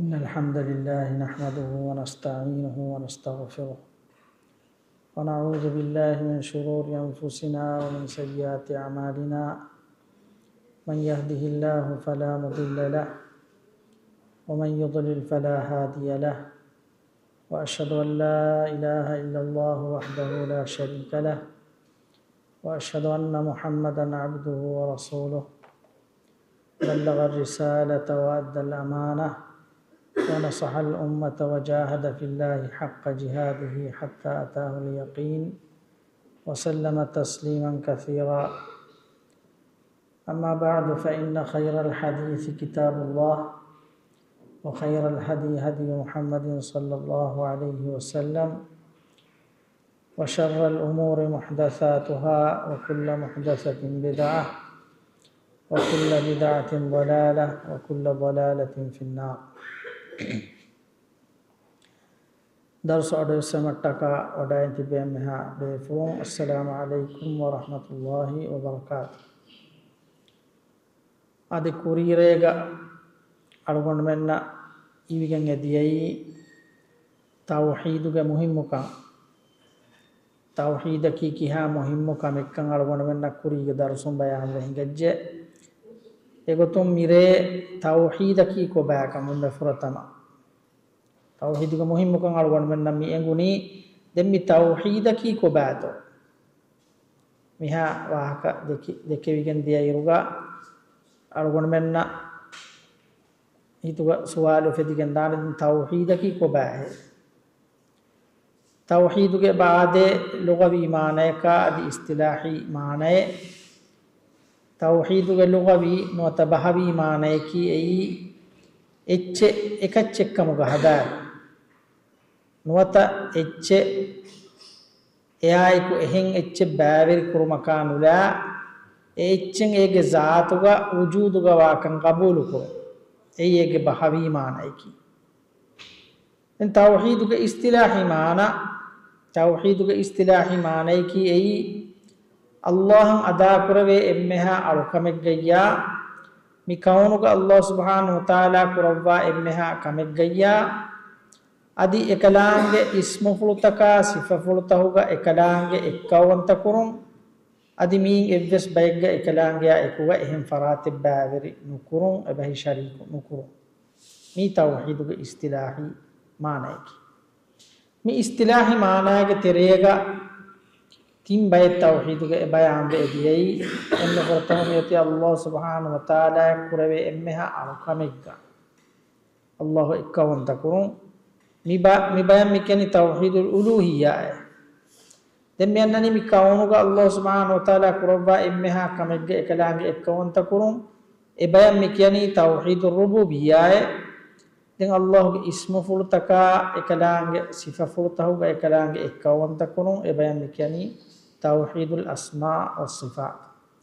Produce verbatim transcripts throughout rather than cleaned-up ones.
إن الحمد لله نحمده ونستعينه ونستغفره، ونعوذ بالله من شرور أنفسنا ومن سيئات أعمالنا. من يهده الله فلا مضل له، ومن يضلل فلا هادي له، وأشهد أن لا إله إلا الله وحده لا شريك له، وأشهد أن محمدا عبده ورسوله، بلغ الرسالة وأدى الأمانة، ونصح الأمة، وجاهد في الله حق جهاده حتى أتاه اليقين، وسلم تسليما كثيرا. أما بعد، فإن خير الحديث كتاب الله، وخير الهدي هدي محمد صلى الله عليه وسلم، وشر الأمور محدثاتها، وكل محدثة بدعة، وكل بدعة ضلالة، وكل ضلالة في النار. ދަރުސު އަޑުއެއްސެމަށްޓަކާ ވަޑައިން ތިބޭ އެންމެހާ ބޭފުޅުން، އައްސަލާމު ޢަލައިކުމް ވަރަޙްމަތުﷲި ވަބަރަކާތު. އަދި ކުރީރޭގަ އަޅުގަނޑުމެންނަށް އިވިގެން އެދިޔައީ ތައުޙީދުގެ މުހިއްމުކަން. ތައުޙީދަކީ ކިހާ މުހިއްމު ކަމެއްކަން އަޅުގަނޑުމެންނަށް ކުރީގެ ދަރުސުން ބަޔާންވެ ހިނގައްޖެ. އެގޮތުން މިރޭ ތައުޙީދަކީ ކޮބާކަމުން މެ ފުރަތަމަ ތައުޙީދުގެ މުހިއްމުކަން އަޅުގަނޑުމެންނަށް މި އެނގުނީ. ދެން މި ތައުޙީދަކީ ކޮބާތޯ؟ މިހާ ވާހަކަ ދެކި، ދެކެވިގެން ދިޔައިރުގަ އަޅުގަނޑުމެންނަށް ހިތުގަ ސުވާލު އުފެދިގެން ދާނެ، ދެން ތައުޙީދަކީ ކޮބާހޭ؟ ތައުޙީދުގެ އެބަ އާދޭ ލުޣަވީ މާނަޔަކާ އަދި އިޞްޠިލާޙީ މާނައެއް. ތައުޙީދުގެ ލުޣަވީ ނުވަތަ ބަހަވީ މާނަޔަކީ އެއީ، އެއްޗެއް އެކައްޗެއްކަމުގަ ހަދާލުން. ނުވަތަ އެއްޗެއް އެއާއެކު އެހެން އެއްޗެއް ބައިވެރި ކުރުމަކާ ނުލާ، އެ އެއްޗެއް އޭގެ ޒާތުގަ ވުޖޫދުގަ ވާކަން ގަބޫލުކުރުން. އެއީ އޭގެ ބަހަވީ މާނަޔަކީ. ދެން ތައުޙީދުގެ އިޞްޠިލާޙީ މާނަ، ތައުޙީދުގެ އިޞްޠިލާޙީ މާނަޔަކީ އެއީ، ﷲ އަށް އަދާކުރެވޭ އެންމެހާ އަޅުކަމެއްގައްޔާ، މި ކައުނުގަ ﷲ ސުބްޙާނަހޫ ވަތަޢާލާ ކުރައްވާ އެންމެހާ ކަމެއްގައްޔާ، އަދި އެކަލާނގެ އިސްމުފުޅުތަކާ ސިފަފުޅުތަކުގަ އެކަލާނގެ އެއްކައުވަންތަކުރުން، އަދި މިއިން އެއްވެސް ބައެއްގަ އެކަލާނގެއާ އެކުގަ އެހެން ފަރާތެއް ބައިވެރި ނުކުރުން، އެބަހީ ޝަރީކު ނުކުރުން. މީ ތައުޙީދުގެ އިޞްޠިލާޙީ މާނަޔަކީ. މި އިޞްޠިލާޙީ މާނައިގެ ތެރޭގަ ތިން ބައެއް ތައުޙީދުގެ އެ ބަޔާންވެ އެދިޔައީ. އެންމެ ފުރަތަމަ މިއޮތީ ﷲ ސުބްޙާނަހޫ ވަތަޢާލާއަށް ކުރެވޭ އެންމެހާ އަޅުކަމެއްގަ ﷲ އެއްކައުވަންތަކުރުން. މި ބަ-، މި ބަޔަށް މި ކިޔަނީ ތައުޙީދުލް އުލޫހިއްޔާއޭ. ދެން މި އަންނަނީ މި ކައުނުގަ ﷲ ސުބްޙާނަހޫ ވަތަޢާލާ ކުރައްވާ އެންމެހާ ކަމެއްގަ އެކަލާނގެ އެއްކައުވަންތަކުރުން. އެ ބަޔަށް މި ކިޔަނީ ތައުޙީދުއް ރުބޫބިއްޔާއޭ. ދެން ﷲގެ އިސްމުފުޅުތަކާ އެކަލާނގެ ސިފަފުޅުތަކުގަ އެކަލާނގެ އެއްކައުވަންތަކުރުން. އެ ބަޔަށް މި ކިޔަނީ ތައުޙީދުލް އަސްމާ ވައްޞިފާތް.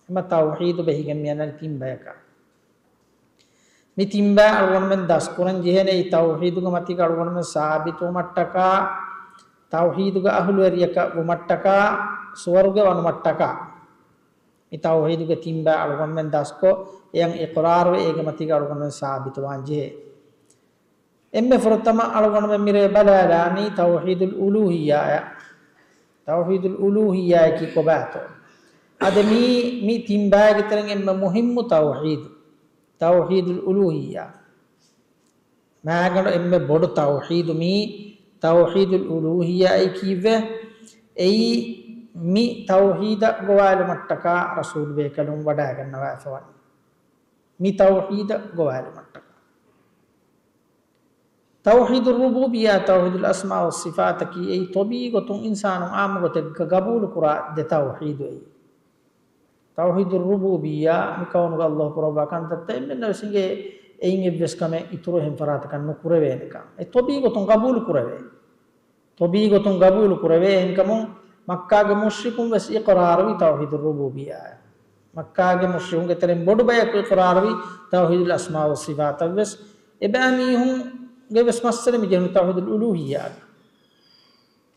އެމަ ތައުޙީދު ބެހިގެން މި އަންނަނީ ތިން ބަޔަކަށް. މި ތިން ބަޔަށް އަޅުގަނޑުމެން ދަސްކުރަން ޖެހޭނެ އެއީ ތައުޙީދުގެ މަތީގަ އަޅުގަނޑުމެން ސާބިތުވުމަށްޓަކާ، ތައުޙީދުގެ އަހުލުވެރިޔަކަށް ވުމަށްޓަކާ، ސުވަރުގެ ވަނުމަށްޓަކާ. މި ތައުޙީދުގެ ތިން ބަޔަށް އަޅުގަނޑުމެން ދަސްކޮށް، އެޔަށް އިޤްރާރުވެ، އޭގެ މަތީގަ އަޅުގަނޑުމެން ސާބިތުވާން ޖެހޭ. އެންމެ ފުރަތަމަ އަޅުގަނޑުމެން މިރޭ ބަލާލާނީ ތައުޙީދުލް އުލޫހިއްޔާއަށް. ތައުޙީދުލް އުލޫހިއްޔާއަކީ ކޮބާތޯ؟ އަދި މީ، މި ތިން ބައިގެ ތެރެއިން އެންމެ މުހިއްމު ތައުޙީދު، ތައުޙީދުލް އުލޫހިއްޔާ. މާގަނޑު އެންމެ ބޮޑު ތައުޙީދު މީ، ތައުޙީދުލް އުލޫހިއްޔާއޭ ކީއްވެ؟ އެއީ މި ތައުޙީދަށް ގޮވާލުމަށްޓަކާ ރަސޫލުބޭކަލުން ވަޑައިގަންނަވާފަވަނީ. މި ތައުޙީދަށް ގޮވާލުމަށްޓަކާ. ތައުޙީދުއް ރުބޫބިއްޔާ، ތައުޙީދުލް އަސްމާ ވައްޞިފާތަކީ އެއީ ޠަބީޢީ ގޮތުން އިންސާނުން ޢާއްމު ގޮތެއްގަ ގަބޫލު ކުރާ ދެ ތައުޙީދު އެއީ. ތައުޙީދުއް ރުބޫބިއްޔާ، މި ކައުނުގަ ﷲ ކުރައްވާ ކަންތައްތައް އެންމެންނަށް ވެސް އިނގޭ، އެއިން އެއްވެސް ކަމެއް އިތުރު އެހެން ފަރާތަކަށް ނުކުރެވޭނެކަން. އެ ޠަބީޢީ ގޮތުން ގަބޫލު ކުރެވޭ. ޠަބީޢީ ގޮތުން ގަބޫލު ކުރެވޭ. އެހެންކަމުން މައްކާގެ މުޝްރިކުން ވެސް އިޤްރާރުވީ ތައުޙީދުއް ރުބޫބިއްޔާއަށް. މައްކާގެ މުޝްރިކުންގެ ތެރެއިން ބޮޑު ބަޔަކު އިޤްރާރުވީ ތައުޙީދުލް އަސްމާ ވައްޞިފާތަށް ވެސް. އެބައިމީހުންގެ ވެސް މައްސަލަ މި ޖެހުނީ ތައުޙީދުލް އުލޫހިއްޔާގަ.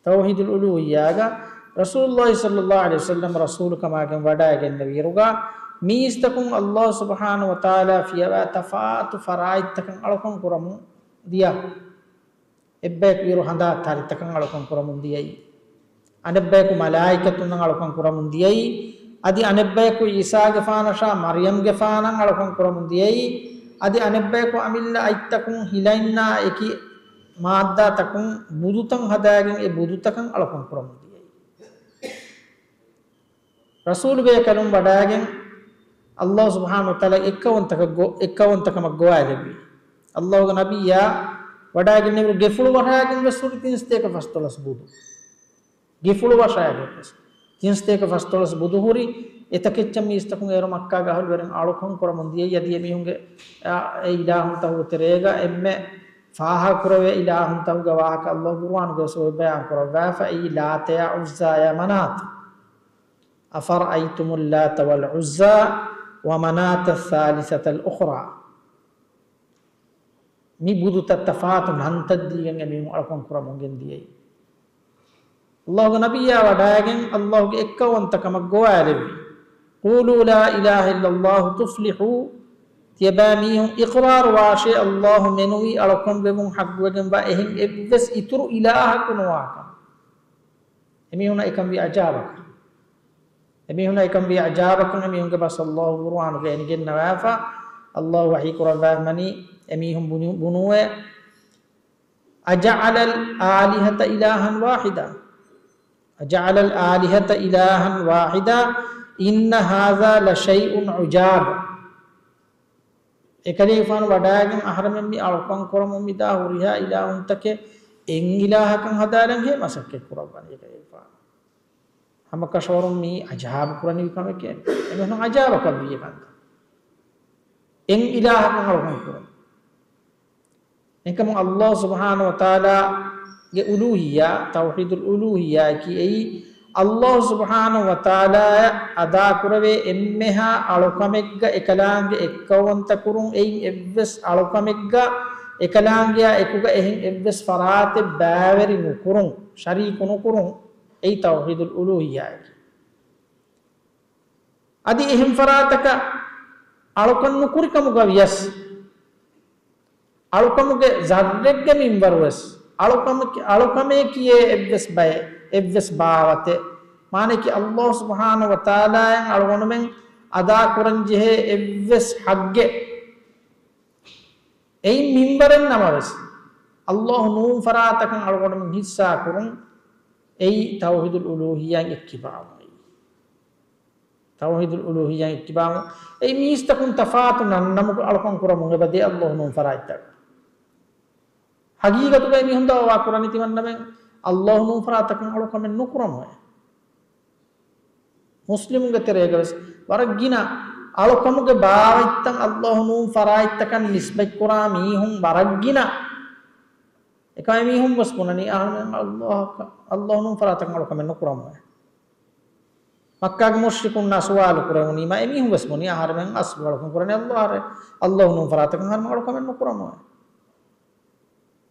ތައުޙީދުލް އުލޫހިއްޔާގަ ރަސޫލުﷲ ޞައްލަﷲ ޢަލައިހި ވަސައްލަމަ ރަސޫލުކަމާގެން ވަޑައިގެންނެވިއިރުގަ، މީސްތަކުން ﷲ ސުބްޙާނަހޫ ވަތަޢާލާ ފިޔަވާ ތަފާތު ފަރާތްތަކަށް އަޅުކަން ކުރަމުން ދިޔަ. އެއްބަޔަކު އިރު ހަނދާ ތަރިތަކަށް އަޅުކަން ކުރަމުން ދިޔައީ. އަނެއްބަޔަކު މަލާއިކަތުންނަށް އަޅުކަން ކުރަމުން ދިޔައީ. އަދި އަނެއްބަޔަކު ޢީސާގެފާނަށާ މަރްޔަމްގެފާނަށް އަޅުކަން ކުރަމުން ދިޔައީ. އަދި އަނެއްބަޔަކު އަމިއްލަ އަތްތަކުން ހިލައިންނާ އެކި މާއްދާތަކުން ބުދުތައް ހަދާގެން އެ ބުދުތަކަށް އަޅުކަން ކުރަމުން ދިޔައީ. ރަސޫލު ބޭކަލުން ވަޑައިގެން ﷲ ސުބްޙާނަހޫ ވަތަޢާލާ އެއްކައުވަންތަކަށް ގޮ-، އެއްކައުވަންތަކަމަށް ގޮވާލެއްވި. ﷲގެ ނަބިއްޔާ ވަޑައިގެންނެވި ގެފުޅު ވަށައިގެން ވެސް ހުރި ތިން ސަތޭކަ ފަސްދޮޅަސް ބުދު. ގެފުޅު ވަށައިގެން ވެސް ތިން ސަތޭކަ ފަސްދޮޅަސް ބުދު ހުރި. އެތަކެއްޗަށް މީސްތަކުން އޭރު މައްކާގެ އަހުލުވެރިން އަޅުކަން ކުރަމުން ދިޔައީ. އަދި އެމީހުންގެ، އާ، އެ އިލާހުންތަކުގެ ތެރޭގަ އެންމެ ފާހަގަކުރެވޭ އިލާހުންތަކުގެ ވާހަކަ ﷲ ޤުރުއާނުގަ ވެސް ބަޔާން ކުރައްވާފަ. އެއީ ލާތަޔާ ޢުއްޒާޔާ މަނާތަ. أفرأيتم اللات والعزى ومناة الثالثة الأخرى. މި ބުދުތައް ތަފާތު ނަންތައް ދީގެން އެމީހުން އަޅުކަން ކުރަމުން ގެންދިޔައީ. ﷲގެ ނަބިއްޔާ ވަޑައިގެން ﷲގެ އެއްކައުވަންތަކަމަށް ގޮވާލެއްވި. قولوا لا إله إلا الله تفلحوا. ތިޔަބައިމީހުން އިޤްރާރު ވާށޭ، ﷲ މެނުވީ އަޅުކަން ވެވުން ޙައްޤުވެގެންވާ އެހެން އެއްވެސް އިތުރު އިލާހަކު ނުވާކަން. އެމީހުނަށް އެކަން ވީ ޢަޖާބަކަށް. އެމީހުނަށް އެކަން ވީ ޢަޖާބަކަށް. އެމީހުންގެ ބަސް ﷲ ޤުރުއާނުގައި އެނިގެންނަވާފަ. ﷲ ވަޙީ ކުރައްވާފަ ވަނީ އެމީހުން ބުނު-، ބުނުވޭ، أجعل الآلهة إلها واحدا أجعل الآلهة إلها واحدا إن هذا لشيء عجاب. އެކަލޭގެފާނު ވަޑައިގެން އަހަރެމެން މި އަޅުކަން ކުރަމުން މިދާ ހުރިހާ އިލާހުންތަކެއް އެއް އިލާހަކަށް ހަދާލަން ހޭ މަސައްކަތް ކުރައްވަނީ އެކަލޭގެފާނު. ހަމަކަށަވަރުން މީ އަޖާބު ކުރަނިވި ކަމެކޭ. އެމީހުން އަޖާބަކަށް ވީ ކަންތައް. އެއް އިލާހަކަށް އަޅުކަން ކުރަން. އެކަމު ﷲ ސުބްޙާނަހޫ ވަތަޢާލާގެ އުލޫހިއްޔާ، ތައުޙީދުލް އުލޫހިއްޔާއަކީ އެއީ، ﷲ ސުބްޙާނަހޫ ވަތަޢާލާއަށް އަދާކުރެވޭ އެންމެހާ އަޅުކަމެއްގަ އެކަލާނގެ އެއްކައުވަންތަ ކުރުން، އެއިން އެއްވެސް އަޅުކަމެއްގަ އެކަލާނގެއާ އެކުގަ އެހެން އެއްވެސް ފަރާތެއް ބައިވެރި ނުކުރުން، ޝަރީކު ނުކުރުން، އެއީ ތައުޙީދުލް އުލޫހިއްޔާއަކީ. އަދި އެހެން ފަރާތަކަށް އަޅުކަން ނުކުރިކަމުގަ ވިޔަސް، އަޅުކަމުގެ ޒައްރެއްގެ މިންވަރުވެސް، އަޅުކަމެކި-، އަޅުކަމޭ ކިޔޭ އެއްވެސް ބައެއް، އެއްވެސް ބާވަތެއް، މާނައަކީ ﷲ ސުބްޙާނަހޫ ވަތަޢާލާއަށް އަޅުގަނޑުމެން އަދާކުރަންޖެހޭ އެއްވެސް ޙައްޤެއް އެއިން މިންވަރެއް ނަމަވެސް، ﷲ ނޫން ފަރާތަކަށް އަޅުގަނޑުމެން ޙިއްޞާކުރުން، އެއީ ތައުޙީދުލް އުލޫހިއްޔާއިން އެއްކިބާވުމެއް. ތައުޙީދުލް އުލޫހިއްޔާއިން އެއްކިބާވުން. އެއީ މީސްތަކުން ތަފާތު ނަންނަމުގަ އަޅުކަން ކުރަމުން އެބަދޭ ﷲ ނޫން ފަރާތްތަކަށް. ޙަޤީޤަތުގައި މީހުން ދަޢުވާ ކުރަނީ ތިމަންނަމެން ﷲ ނޫން ފަރާތަކަށް އަޅުކަމެއް ނުކުރަމުއޭ. މުސްލިމުންގެ ތެރޭގަވެސް ވަރަށް ގިނަ އަޅުކަމުގެ ބާވަތްތައް ﷲ ނޫން ފަރާތްތަކަށް ނިސްބަތްކުރާ މީހުން ވަރަށް ގިނަ. އެކަމަ މީހުން ވެސް ބުނަނީ އަހަރެމެން ﷲ، ﷲ ނޫން ފަރާތަކަށް އަޅުކަމެއް ނުކުރަމު. މައްކާގެ މުޝްރިކުންނާ ސުވާލު ކުރެވުނީމަ އެމީހުން ވެސް ބުނީ އަހަރެމެން އަސްލު އަޅުކަން ކުރަނީ ﷲ އަށް، ﷲ ނޫން ފަރާތަކަށް އަހަރެމެން އަޅުކަމެއް ނުކުރަމު.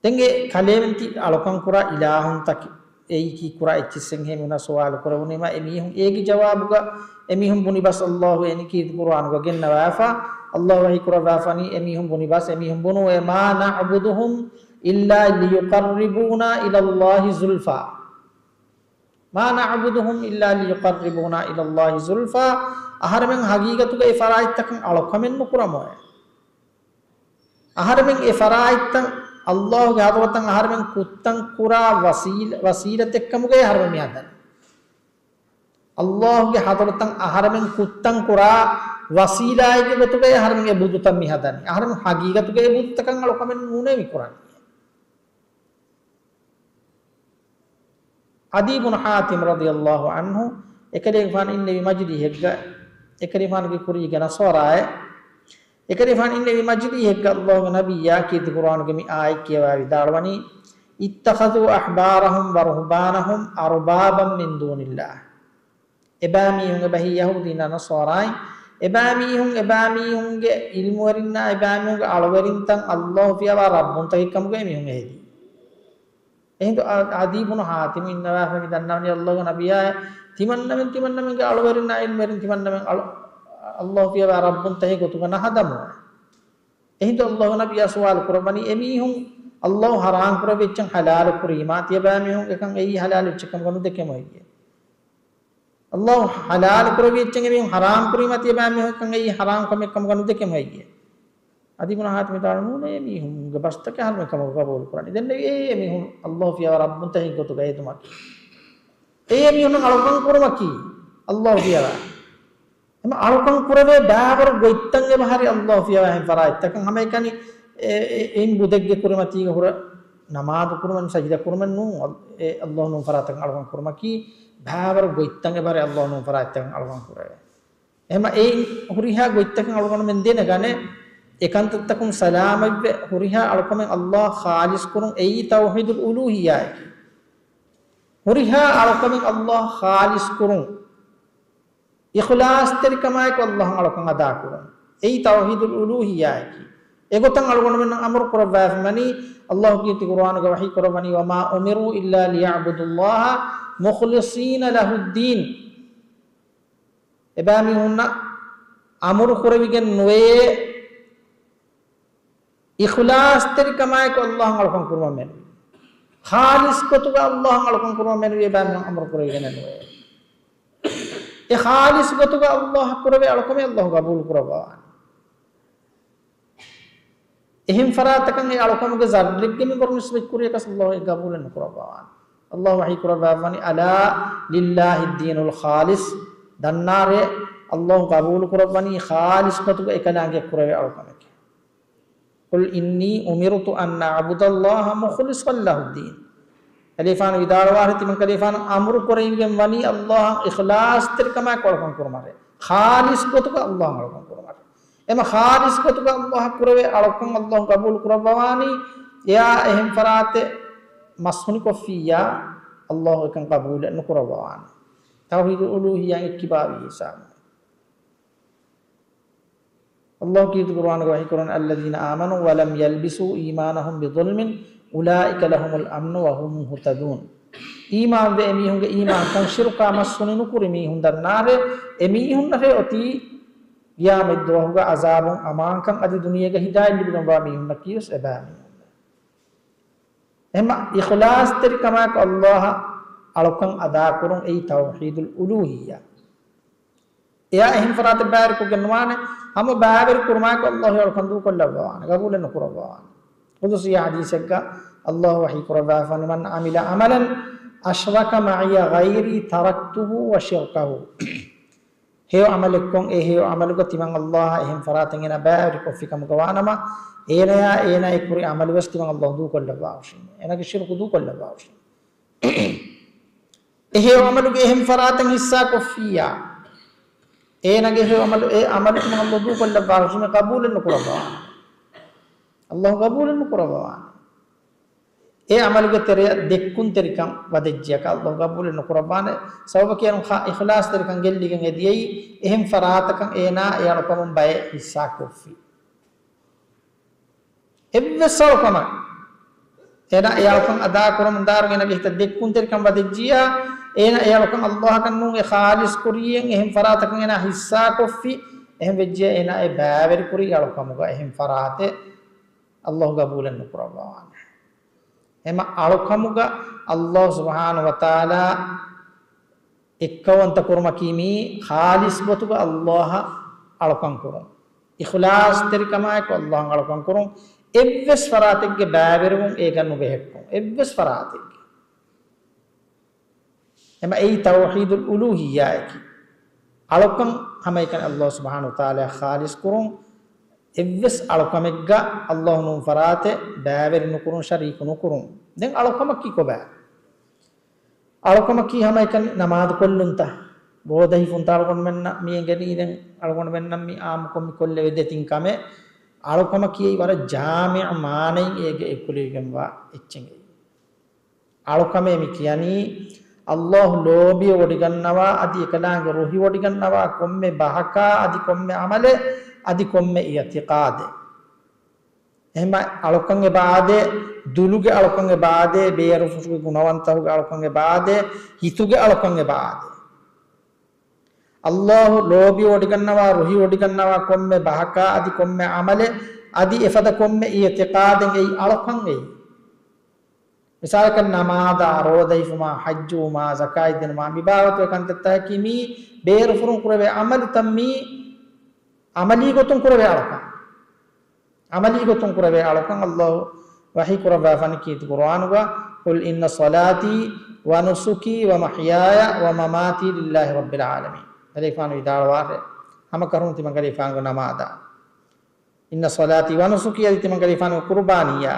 ދެން އެ ކަލޭމެން ތި އަޅުކަން ކުރާ އިލާހުންތަކެއް އެއީކީ ކުރާ އެއްޗިއްސެއްހޭ މީހުންނާ ސުވާލު ކުރެވުނީމަ އެމީހުން އޭގެ ޖަވާބުގަ އެމީހުން ބުނި ބަސް ﷲ އެނިކީ ޤުރުއާނުގަ ގެންނަވާފަ، ﷲ ވަޙީ ކުރައްވާފަނީ އެމީހުން ބުނި ބަސް އެމީހުން ބުނުވޭ، ما نعبدهم إلا ليقربونا إلى الله زلفى. ما نعبدهم إلا ليقربونا إلى الله زلفى. އަހަރެމެން ހަގީގަތުގަ އެ ފަރާތްތަކަށް އަޅުކަމެއް ނުކުރަމުއޭ. އަހަރެމެން އެ ފަރާތްތައް ﷲގެ ޙަޟްރަތަށް އަހަރެމެން ކުއްތަން ކުރާ ވަސީލަ-، ވަސީލަތެއްކަމުގައި އަހަރެމެން މި ހަދަނީ. ﷲގެ ޙަޟްރަތަށް އަހަރެމެން ކުއްތަން ކުރާ ވަސީލާއެއްގެ ގޮތުގައި އަހަރެމެން އެ ބުދުތައް މި ހަދަނީ. އަހަރެމެން ޙަޤީޤަތުގައި އެ ބުދުތަކަށް އަޅުކަމެއް ނޫނޭ މި ކުރަނީ. ޢަދީ ބުނު ޙާތިމް ރަޟިޔަﷲ ޢަންހު އެކަލޭގެފާނު އިންނެވި މަޖިލީހެއްގަ، އެކަލޭގެފާނުގެ ކުރީގެ ނަޞާރާއޭ، އެކަލޭގެފާނު އިންނެވި މަޖިލީހެއްގަ ﷲގެ ނަބިއްޔާ ކީރިތި ޤުރުއާނުގެ މި އާޔަތް ކިޔަވާ ވިދާޅުވަނީ، اتخذوا أحبارهم ورهبانهم أربابا من دون الله. އެބައިމީހުން، އެބަހީ ޔަހޫދީންނާ ނަޞާރާއިން، އެބައިމީހުން، އެބައިމީހުންގެ ޢިލްމުވެރިންނާ އެބައިމީހުންގެ އަޅުވެރިންތައް ﷲ ފިޔަވާ ރައްބުންތަކެއްކަމުގައި މީހުން އެހެދީ. އެހިނދު ޢަ-، ޢަދީ ބުނު ޙާތިމް އިންނަވާފަ މި ދަންނަވަނީ ﷲގެ ނަބިއްޔާ ތިމަންނަމެން، ތިމަންނަމެންގެ އަޅުވެރިންނާ ޢިލްމުވެރިން ތިމަންނަމެން އަޅު-، ﷲ ފިޔަވާ ރައްބުންތަކެއް ގޮތުގަ ނަހަދަމު. އެހިނދު ﷲގެ ނަބިއްޔާ ސުވާލު ކުރައްވަނީ އެމީހުން ﷲ ޙަރާމް ކުރެއްވި އެއްޗެއް ޙަލާލު ކުރީމާ، ތިޔަބައިމީހުން އެކަން އެއީ ޙަލާލު އެއްޗެއް ކަމުގަ ނުދެކެމު ހެއްޔޭ؟ ﷲ ޙަލާލު ކުރެއްވި އެއްޗެއް އެމީހުން ޙަރާމް ކުރީމާ، ތިޔަބައިމީހުން އެކަން އެއީ ޙަރާމް ކަމެއް ކަމުގަ ނުދެކެމު ހެއްޔޭ؟ އަދި އިބްނު ޙާތިމް ވިދާޅުވި، ނޫނޭ، އެމީހުންގެ ބަސްތަކެއް އަހަރުމެން ކަމަކު ގަބޫލު ކުރަނީ. ދެންނެވި އެއީ އެމީހުން ﷲ ފިޔަވައި ރައްބުންތައް ހިތްގޮތުގައި ހެދުމަކީ. އެއީ އެމީހުންނަށް އަޅުކަން ކުރުމަކީ ﷲ ފިޔަވައި. އެމަ އަޅުކަން ކުރެވޭ ބާވަރު ގޮތްތައް އެބަހަރީ ﷲ ފިޔަވައި އެހެން ފަރާތްތަކަށް ހަމައެކަނި އެ، އެ، އެއިން ބުދެއްގެ ކުރިމަތީގަ ހުރެ ނަމާދު ކުރުމެއް، ސަޖިދަ ކުރުމެއް ނޫން. އެ ﷲ ނޫން ފަރާތަކަށް އަޅުކަން ކުރުމަކީ ބާވަރު ގޮތްތައް އެބަހަރީ ﷲ ނޫން ފަރާތްތަކަށް އަޅުކަން ކުރެވޭ. އެހެމަ އެއިން ހުރިހާ ގޮތްތަކެއް އަޅުގަނޑުމެން ދެނެގަނެ، އެކަންތައްތަކުން ސަލާމަތްވެ، ހުރިހާ އަޅުކަމެއް ﷲ ޚާލިޞް ކުރުން އެއީ ތައުޙީދުލް އުލޫހިއްޔާއަކީ. ހުރިހާ އަޅުކަމެއް ﷲ ޚާލިޞް ކުރުން، އިޚްލާޞްތެރިކަމާއެކު ﷲ އަޅުކަން އަދާކުރުން، އެއީ ތައުޙީދުލް އުލޫހިއްޔާއަކީ. އެގޮތަށް އަޅުގަނޑުމެންނަށް އަމުރު ކުރައްވާފަ ވަނީ، ﷲ ކީރިތި ޤުރުއާނުގަ ވަޙީ ކުރައްވަނީ، وما أمروا إلا ليعبدوا الله مخلصين له الدين. އެބައިމީހުންނަށް އަމުރު ކުރެވިގެން ނުވެޔޭ، އިޚްލާޞްތެރިކަމާއެކު ﷲ އަޅުކަން ކުރުމަށް މެނުވީ. ޚާލިޞް ގޮތުގަ ﷲ އަޅުކަން ކުރުމަށް މެނުވީ އެބައިމީހުން އަމުރު ކުރެވިގެން ނުވެޔޭ. އެ ޚާލިޞް ގޮތުގަ ﷲ އަށް ކުރެވޭ އަޅުކަމެއް ﷲ ގަބޫލު ކުރައްވާނެ. އެހެން ފަރާތަކަށް އެ އަޅުކަމުގެ ޒައްރެއްގެ މިންވަރު ނިސްބަތް ކުރިޔަކަސް ﷲ އެ ގަބޫލެއް ނުކުރައްވާނެ. ﷲ ވަޙީ ކުރައްވާފަވަނީ، ألا لله الدين الخالص. ދަންނާރޭ، ﷲ ގަބޫލު ކުރައްވަނީ ޚާލިޞް ގޮތުގަ އެކަލާނގެ ކުރެވޭ އަޅުކަމެކޭ. قل إني أمرت أن أعبد الله مخلصا له الدين. ކަލޭފާނު ވިދާޅުވާށޭ، ތިމަން ކަލޭފާނު އަމުރު ކުރެވިގެން ވަނީ ﷲ އަށް އިޚްލާޞްތެރިކަމާއެކު އަޅުކަން ކުރުމަށޭ. ޚާލިޞް ގޮތުގަ ﷲ އަށް އަޅުކަން ކުރުމަށޭ. އެމަ ޚާލިޞް ގޮތުގަ ﷲ އަށް ކުރެވޭ އަޅުކަން ﷲ ގަބޫލު ކުރައްވަވާނީ، އެއާ އެހެން ފަރާތެއް މަސްހުނިކޮށްފިއްޔާ، ﷲ އެކަން ގަބޫލެއް ނުކުރައްވަވާނެ. ތައުޙީދުލް އުލޫހިއްޔާ އެއްކިބާވީ ހިސާބުން. ﷲ ކީރިތި ޤުރުއާނުގަ ވަޙީ ކުރަނީ، الذين آمنوا ولم يلبسوا إيمانهم بظلم أولئك لهم الأمن وهم مهتدون. އީމާންވެ އެމީހުންގެ އީމާންކަން ޝިރުކާ މަސްހުނި ނުކުރި މީހުން ދަންނާރޭ، އެމީހުންނަށޭ އޮތީ ޤިޔާމަތްދުވަހުގަ ޢަޒާބުން އަމާންކަން އަދި ދުނިޔޭގަ ހިދާޔަތް ލިބިގެންވާ މީހުންނަކީވެސް އެބައިމީހުން. އެހެންމަ އިޚްލާޞްތެރިކަމާއެކު ﷲ އަށް އަޅުކަން އަދާކުރުން އެއީ ތައުޙީދުލް އުލޫހިއްޔާ. އެއާ އެހެން ފަރާތެއް ބައިވެރިކޮށްގެން ނުވާނެ، ހަމަ ބައިވެރި ކުރުމާއެކު ﷲ އަޅުކަން ދޫކޮށްލައްވަވާނެ، ގަބޫލެއް ނުކުރައްވަވާނެ. ޤުދުސީ ޙަދީޘެއްގަ ﷲ ވަޙީ ކުރައްވާފަވަނީ، من عمل عملا أشرك معي غيري تركته وشركه. ހެޔޮ ޢަމަލެއްކޮށް، އެ ހެޔޮ ޢަމަލުގަ ތިމަން ﷲ އާ އެހެން ފަރާތެއް އޭނާ ބައިވެރިކޮށްފި ކަމުގަ ވާނަމަ، އޭނަޔާ އޭނާ އެ ކުރި ޢަމަލުވެސް ތިމަން ﷲ ދޫކޮށްލައްވާށި. އޭނާގެ ޝިރުކު ދޫކޮށްލައްވާށި. އެ ހެޔޮ ޢަމަލުގެ އެހެން ފަރާތެއް ޙިއްޞާކޮށްފިއްޔާ، އޭނާގެ ހެޔޮ ޢަމަލު، އެ ޢަމަލު ތިމަން ﷲ ދޫކޮށްލައްވާށި، ޤަބޫލެއް ނުކުރައްވާނެ. ﷲ ޤަބޫލެއް ނުކުރައްވާނެ. އެ ޢަމަލުގެ ތެރެއަށް ދެއްކުންތެރިކަން ވަދެއްޖިއްޔާ ﷲ ޤަބޫލެއް ނުކުރައްވާނެ. ސަބަބަކީ އަން ޚާ-، އިޚްލާޞްތެރިކަން ގެއްލިގެން އެ ދިޔައީ އެހެން ފަރާތަކަށް އޭނާ އެ އަޅުކަމުން ބައެއް ޙިއްޞާކޮށްފި. އެއްވެސް އަޅުކަމެއް އޭނާ އެ އަޅުކަން އަދާކުރަމުން ދާއިރު އޭނާގެ ހިތަށް ދެއްކުންތެރިކަން ވަދެއްޖިއްޔާ، އޭނާ އެ އަޅުކަން ﷲ އަކަށް ނޫން، އެ ޚާލިޞް ކުރިއެއް އެހެން ފަރާތަކަށް އޭނާ ޙިއްޞާކޮށްފި، އެހެން ވެއްޖިއްޔާ އޭނާ އެ ބައިވެރިކުރި އަޅުކަމުގަ އެހެން ފަރާތެއް ﷲ ޤަބޫލެއް ނުކުރައްވަވާނެ. އެމަ އަޅުކަމުގަ ﷲ ސުބްޙާނަހޫ ވަތަޢާލާ އެއްކައުވަންތަ ކުރުމަކީ މީ ޚާލިޞް ގޮތުގަ ﷲ އަށް އަޅުކަން ކުރުން. އިޚްލާޞްތެރިކަމާއެކު ﷲ އަށް އަޅުކަން ކުރުން. އެއްވެސް ފަރާތެއްގެ ބައިވެރިވުން އޭގަ ނުބެހެއްޓުން. އެއްވެސް ފަރާތެއްގެ. އެމަ އެއީ ތައުޙީދުލް އުލޫހިއްޔާއަކީ. އަޅުކަން ހަމައެކަނި ﷲ ސުބްޙާނަހޫ ވަތަޢާލާ ޚާލިޞް ކުރުން. އެއްވެސް އަޅުކަމެއްގަ ﷲ ނޫން ފަރާތެއް ބައިވެރި ނުކުރުން، ޝަރީކު ނުކުރުން. ދެން އަޅުކަމަކީ ކޮބާ؟ އަޅުކަމަކީ ހަމައެކަނި ނަމާދު ކޮށްލުންތަ؟ ރޯދަ ހިފުންތަ؟ އަޅުގަނޑުމެންނަށް މި އެނގެނީ ދެން އަޅުގަނޑުމެންނަށް މި އާއްމުކޮށް މި ކޮށްލެވޭ ދެތިން ކަމެއް. އަޅުކަމަކީ އެއީ ވަރަށް ޖާމިޢު މާނައިން އޭގެ އެކުލެވިގެންވާ އެއްޗެއް އެއީ. އަޅުކަމޭ މި ކިޔަނީ، ﷲ ލޯބިވެވޮޑިގަންނަވާ އަދި އެކަލާނގެ ރުހިވޮޑިގަންނަވާ ކޮންމެ ބަހަކާ އަދި ކޮންމެ ޢަމަލެއް އަދި ކޮންމެ އިޢުތިޤާދެއް. އެހެންމަ އަޅުކަން އެބަ އާދޭ، ދުލުގެ އަޅުކަން އެބަ އާދޭ، ބޭރުފުށުގެ ގުނަވަންތަހުގެ އަޅުކަން އެބަ އާދޭ، ހިތުގެ އަޅުކަން އެބަ އާދޭ. ﷲ ލޯބިވޮޑިގަންނަވާ، ރުހިވޮޑިގަންނަވާ ކޮންމެ ބަހަކާ އަދި ކޮންމެ ޢަމަލެއް އަދި އެފަދަ ކޮންމެ އިޢުތިޤާދެއް އެއީ އަޅުކަން އެއީ. މިސާލަކަށް ނަމާދާ، ރޯދަ ހިފުމާ، ޙައްޖުވުމާ، ޒަކާތް ދިނުމާ، މި ބާވަތުގެ ކަންތައްތަކަކީ މީ ބޭރުފުރުން ކުރެވޭ ޢަމަލުތައް، މީ ޢަމަލީ ގޮތުން ކުރެވޭ އަޅުކަން. ޢަމަލީ ގޮތުން ކުރެވޭ އަޅުކަން އައްލާހު ވަޙީ ކުރައްވާފަނި ކީރިތި ޤުރުއާނުގަ، "قل إن صلاتي ونسكي ومحياي ومماتي لله رب العالمين." ކަލޭފާނު ވިދާޅުވާށޭ، ހަމަކަށަވަރުން ތިމަން ކަލޭފާނުގެ ނަމާދާ، "إن صلاتي ونسكي" އަދި ތިމަން ކަލޭފާނުގެ ޤުރުބާނީއާ،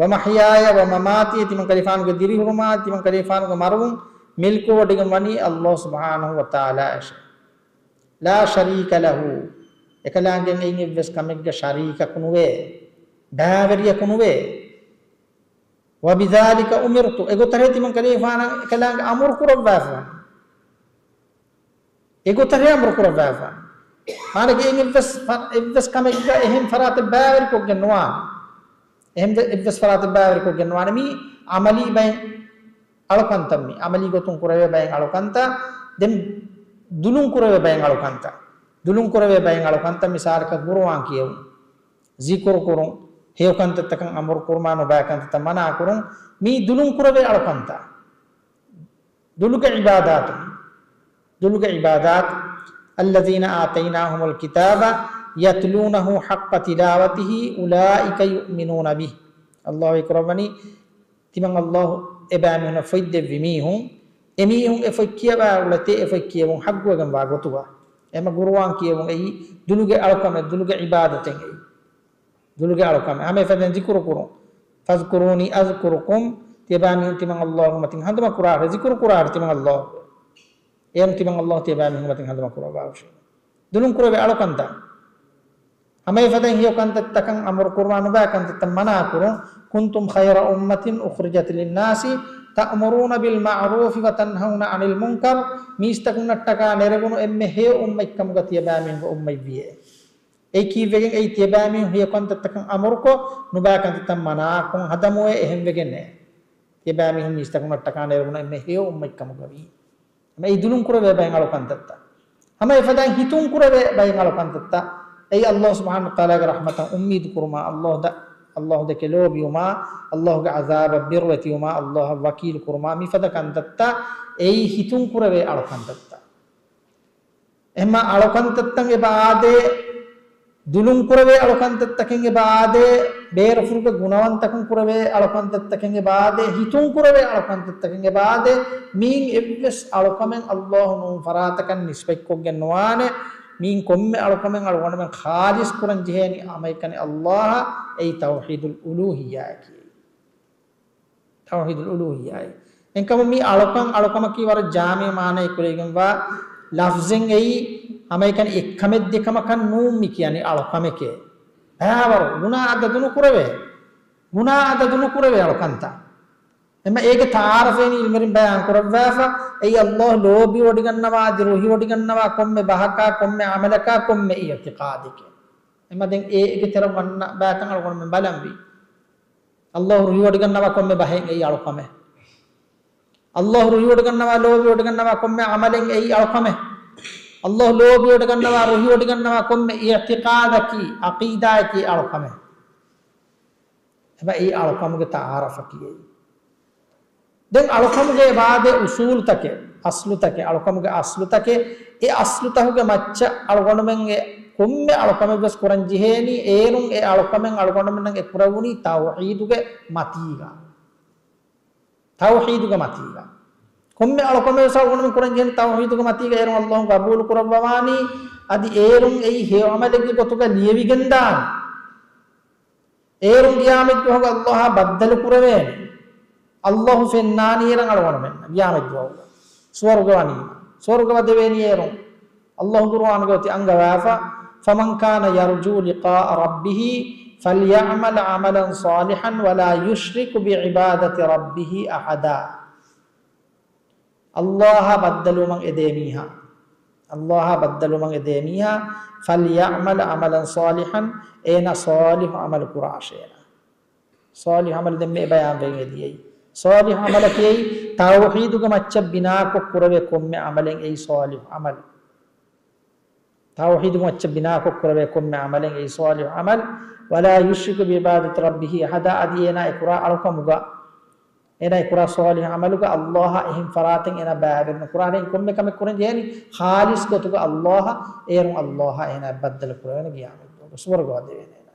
"ومحياي ومماتي" ތިމަން ކަލޭފާނުގެ ދިރިހުރުމާ، ތިމަން ކަލޭފާނުގެ މަރުވުން މިލްކުވެވޮޑިގެން ވަނީ އައްލާހު ސުބްޙާނަހު ވަތަޢާލާއަށޭ. "لا شريك له" އެކަލާނގެ އެއިން އެއްވެސް ކަމެއްގަ ޝަރީކަކު ނުވޭ، ބައިވެރިޔަކު ނުވޭ. "وبذلك أمرت" އެގޮތަށޭ ތިމަން ކަލޭފާނަށް އެކަލާނގެ އަމުރު ކުރައްވާފަ ވަނީ. އެގޮތަށޭ އަމުރު ކުރައްވާފަ ވަނީ. މާނައަކީ އެއިން އެއްވެސް ފަ-، އެއްވެސް ކަމެއްގަ އެހެން ފަރާތެއް ބައިވެރިކޮށްގެން ނުވާނެ. އެހެން ވެ-، އެއްވެސް ފަރާތެއް ބައިވެރިކޮށްގެން ނުވާނެ. މީ ޢަމަލީ ބައެއް އަޅުކަންތައް މީ. ޢަމަލީ ގޮތުން ކުރެވޭ ބައެއް އަޅުކަންތައް. ދެން ދުލުން ކުރެވޭ ބައެއް އަޅުކަންތައް. ދުލުން ކުރެވޭ ބައެއް އަޅުކަންތައް މިސާލަކަށް ޤުރުއާން ކިޔެވުން، ޒިކުރު ކުރުން، ހެޔޮ ކަންތައްތަކަށް އަމުރު ކުރުމާ ނުބައި ކަންތައްތައް މަނާ ކުރުން، މީ ދުލުން ކުރެވޭ އަޅުކަންތައް. ދުލުގެ ޢިބާދާތު، ދުލުގެ ޢިބާދާތު. "الذين آتيناهم الكتاب يتلونه حق تلاوته أولئك يؤمنون به." އައްލާހު ވަޙީ ކުރައްވަނީ، ތިމަން އައްލާހު އެބައިމީހުންނަށް ފޮތް ދެއްވި މީހުން، އެމީހުން އެ ފޮތް ކިޔަވާ އުޅެތޭ، އެ ފޮތް ކިޔެވުން ޙައްޤުވެގެންވާ ގޮތުގަ. އެމަ ޤުރުއާން ކިޔެވުން އެއީ ދުލުގެ އަޅުކަމެއް، ދުލުގެ ޢިބާދަތެއް އެއީ. ދުލުގެ އަޅުކަމެއް. ހަމަ އެފަދައިން ޒިކުރު ކުރުން. "فاذكروني أذكركم." ތިޔަބައިމީހުން ތިމަން އައްލާހު މަތިން ހަނދުމަ ކުރާށޭ، ޒިކުރު ކުރާށޭ ތިމަން އައްލާހު. އޭރުން ތިމަން އައްލާހު ތިޔަބައިމީހުން މަތިން ހަނދުމަ ކުރައްވާށޭ. ދުލުން ކުރެވޭ އަޅުކަންތައް. ހަމަ އެފަދައިން ހެޔޮ ކަންތައްތަކަށް އަމުރު ކުރުމާ ނުބައި ކަންތައްތައް މަނާ ކުރުން. "كنتم خير أمة أخرجت للناس تأمرون بالمعروف وتنهون عن المنكر." މީސްތަކުންނަށްޓަކާ ނެރެވުނު އެންމެ ހެޔޮ އުއްމަތްކަމުގަ ތިޔަބައިމީހުންގެ އުއްމަތްވިއޭ. އެއީ ކީއްވެގެން އެއީ ތިޔަބައިމީހުން ހެޔޮ ކަންތައްތަކަށް އަމުރުކޮށް، ނުބައި ކަންތައްތައް މަނާކޮށް ހަދަމުވެ އެހެންވެގެންނޭ. ތިޔަބައިމީހުން މީސްތަކުންނަށްޓަކާ ނެރެވުނު އެންމެ ހެޔޮ އުއްމަތްކަމުގަވީ. އެއީ ދުލުން ކުރެވޭ ބައެއް އަޅުކަންތައްތައް. ހަމަ އެފަދައިން ހިތުން ކުރެވޭ ބައެއް އަޅުކަންތައްތައް. އެއީ އައްލާހު ސުބްޙާނަހު ވަތަޢާލާގެ ރަޙްމަތަށް އުއްމީދު ކުރުމާ، އައްލާހު ދަ-، އައްލާހު ދެކެ ލޯބިވުމާ، އައްލާހުގެ ޢަޛާބަށް ބިރުވެތިވުމާ، އައްލާހަށް ވަކީލު ކުރުމާ، މިފަދަ ކަންތައްތައް އެއީ ހިތުން ކުރެވޭ އަޅުކަންތައްތައް. އެހެންމާ އަޅުކަންތައްތައް އެބަ އާދޭ، ދުލުން ކުރެވޭ އަޅުކަންތައްތަކެއް އެބަ އާދޭ، ބޭރުފުރުގެ ގުނަވަންތަކުން ކުރެވޭ އަޅުކަންތައްތަކެއް އެބަ އާދޭ، ހިތުން ކުރެވޭ އަޅުކަންތައްތަކެއް އެބަ އާދޭ، މިއިން އެއްވެސް އަޅުކަމެއް އައްލާހު ނޫން ފަރާތަކަށް ނިސްބަތްކޮށްގެން ނުވާނެ. މިއިން ކޮންމެ އަޅުކަމެއް އަޅުގަނޑުމެން ޚާލިޞް ކުރަން ޖެހޭނީ ހަމައެކަނި އައްލާހަށް، އެއީ ތައުޙީދުލް އުލޫހިއްޔާއަކީ. ތައުޙީދުލް އުލޫހިއްޔާއި. އެންކަމުން މި އަޅުކަން، އަޅުކަމަކީ ވަރަށް ޖާމިޢު މާނައެއް ކުރެވިގެންވާ ލަފްޒެއް އެއީ، ހަމައެކަނި އެއްކަމެއް ދެކަމަކަށް ނޫން މި ކިޔަނީ އަޅުކަމެކޭ. ބައިވަރު ގުނާ އަދަދު ނުކުރެވޭ. ގުނާ އަދަދު ނުކުރެވޭ އަޅުކަންތައް. އެމަ އޭގެ ތަޢާރަފެއް އިލްމުވެރިން ބަޔާން ކުރައްވާފަ، އެއީ އައްލާހު ލޯބިވޮޑިގަންނަވާ އަދި ރުހިވޮޑިގަންނަވާ ކޮންމެ ބަހަކާ، ކޮންމެ ޢަމަލަކާ، ކޮންމެ އިޢްތިޤާދެކޭ. އެމަ ދެން އޭގެ ތެރެ ވަންނަ ބައިތައް އަޅުގަނޑުމެން ބަލަންވީ. އައްލާހު ރުހިވޮޑިގަންނަވާ ކޮންމެ ބަހެއް އެއީ އަޅުކަމެއް. އައްލާހު ރުހިވޮޑިގަންނަވާ، ލޯބިވޮޑިގަންނަވާ ކޮންމެ ޢަމަލެއް އެއީ އަޅުކަމެއް. އައްލާހު ލޯބިވޮޑިގަންނަވާ، ރުހިވޮޑިގަންނަވާ ކޮންމެ އިޢްތިޤާދަކީ، ޢަޤީދާއަކީ އަޅުކަމެއް. އެބަ އެއީ އަޅުކަމުގެ ތަޢާރަފަކީ އެއީ. ދެން އަޅުކަމުގެ އެބައާދޭ އުޞޫލުތަކެއް، އަޞްލުތަކެއް، އަޅުކަމުގެ އަޞްލުތަކެއް، އެ އަޞްލުތަކުގެ މައްޗަށް އަޅުގަނޑުމެން އެ ކޮންމެ އަޅުކަމެއްވެސް ކުރަން ޖެހޭނީ، އޭރުން އެ އަޅުކަމެއް އަޅުގަނޑުމެންނަށް އެ ކުރެވުނީ ތައުޙީދުގެ މަތީގަ. ތައުޙީދުގެ މަތީގަ. ކޮންމެ އަޅުކަމެއްވެސް އަޅުގަނޑުމެން ކުރަން ޖެހޭނީ ތައުޙީދުގެ މަތީގަ، އޭރުން އައްލާހު ގަބޫލު ކުރައްވަވާނީ، އަދި އޭރުން އެއީ ހެޔޮ ޢަމަލެއްގެ ގޮތުގަ ލިޔެވިގެން ދާނެ. އޭރުން ޤިޔާމަތްދުވަހުގަ އައްލާހާ ބައްދަލު ކުރެވޭނެ. އައްލާހު ފެންނާނީ އޭރަށް އަޅުގަނޑުމެންނަށް ޤިޔާމަތްދުވަހުގަ. ސުވަރުގެ ވަނީމަ. ސުވަރުގެ ވަދެވޭނީ އޭރުން. އައްލާހު ޤުރުއާނުގަ އޮތީ އަންގަވާފަ، "فمن كان يرجو لقاء ربه فليعمل عملا صالحا ولا يشرك بعبادة ربه أحدا." އައްލާހާ ބައްދަލުވުމަށް އެދޭ މީހާ، އައްލާހާ ބައްދަލުވުމަށް އެދޭ މީހާ، "فليعمل عملا صالحا"، އޭނާ ޞާލިޙު ޢަމަލު ކުރާށޭ. ޞާލިޙު ޢަމަލު ދެންމެ ބަޔާންވެގެން އެދިޔައީ. ޞާލިޙު ޢަމަލަކީ ތައުޙީދުގެ މައްޗަށް ބިނާކޮށް ކުރެވޭ ކޮންމެ ޢަމަލެއް އެއީ ޞާލިޙު ޢަމަލު. ތައުޙީދު މައްޗަށް ބިނާކޮށް ކުރެވޭ ކޮންމެ ޢަމަލެއް އެއީ ޞާލިޙު ޢަމަލު. "ولا يشرك بعبادة ربه أحدا"، އަދި އޭނާ އެ ކުރާ އަޅުކަމުގަ އޭނާ ކުރާ ޞާލިޙު ޢަމަލުގަ ﷲ އާ އެހެން ފަރާތެއް އޭނާ ބައިވެރި ނުކުރާނެ. ކޮންމެ ކަމެއް ކުރަން ޖެހޭނީ ޚާލިޞް ގޮތުގަ ﷲ އާ، އޭރުން ﷲ އާ އޭނާ ބައްދަލު ކުރެވޭނެ ގިޔާމަތް ދުވަހު ސުވަރުގަވާ ދެވޭނެ އޭނާ.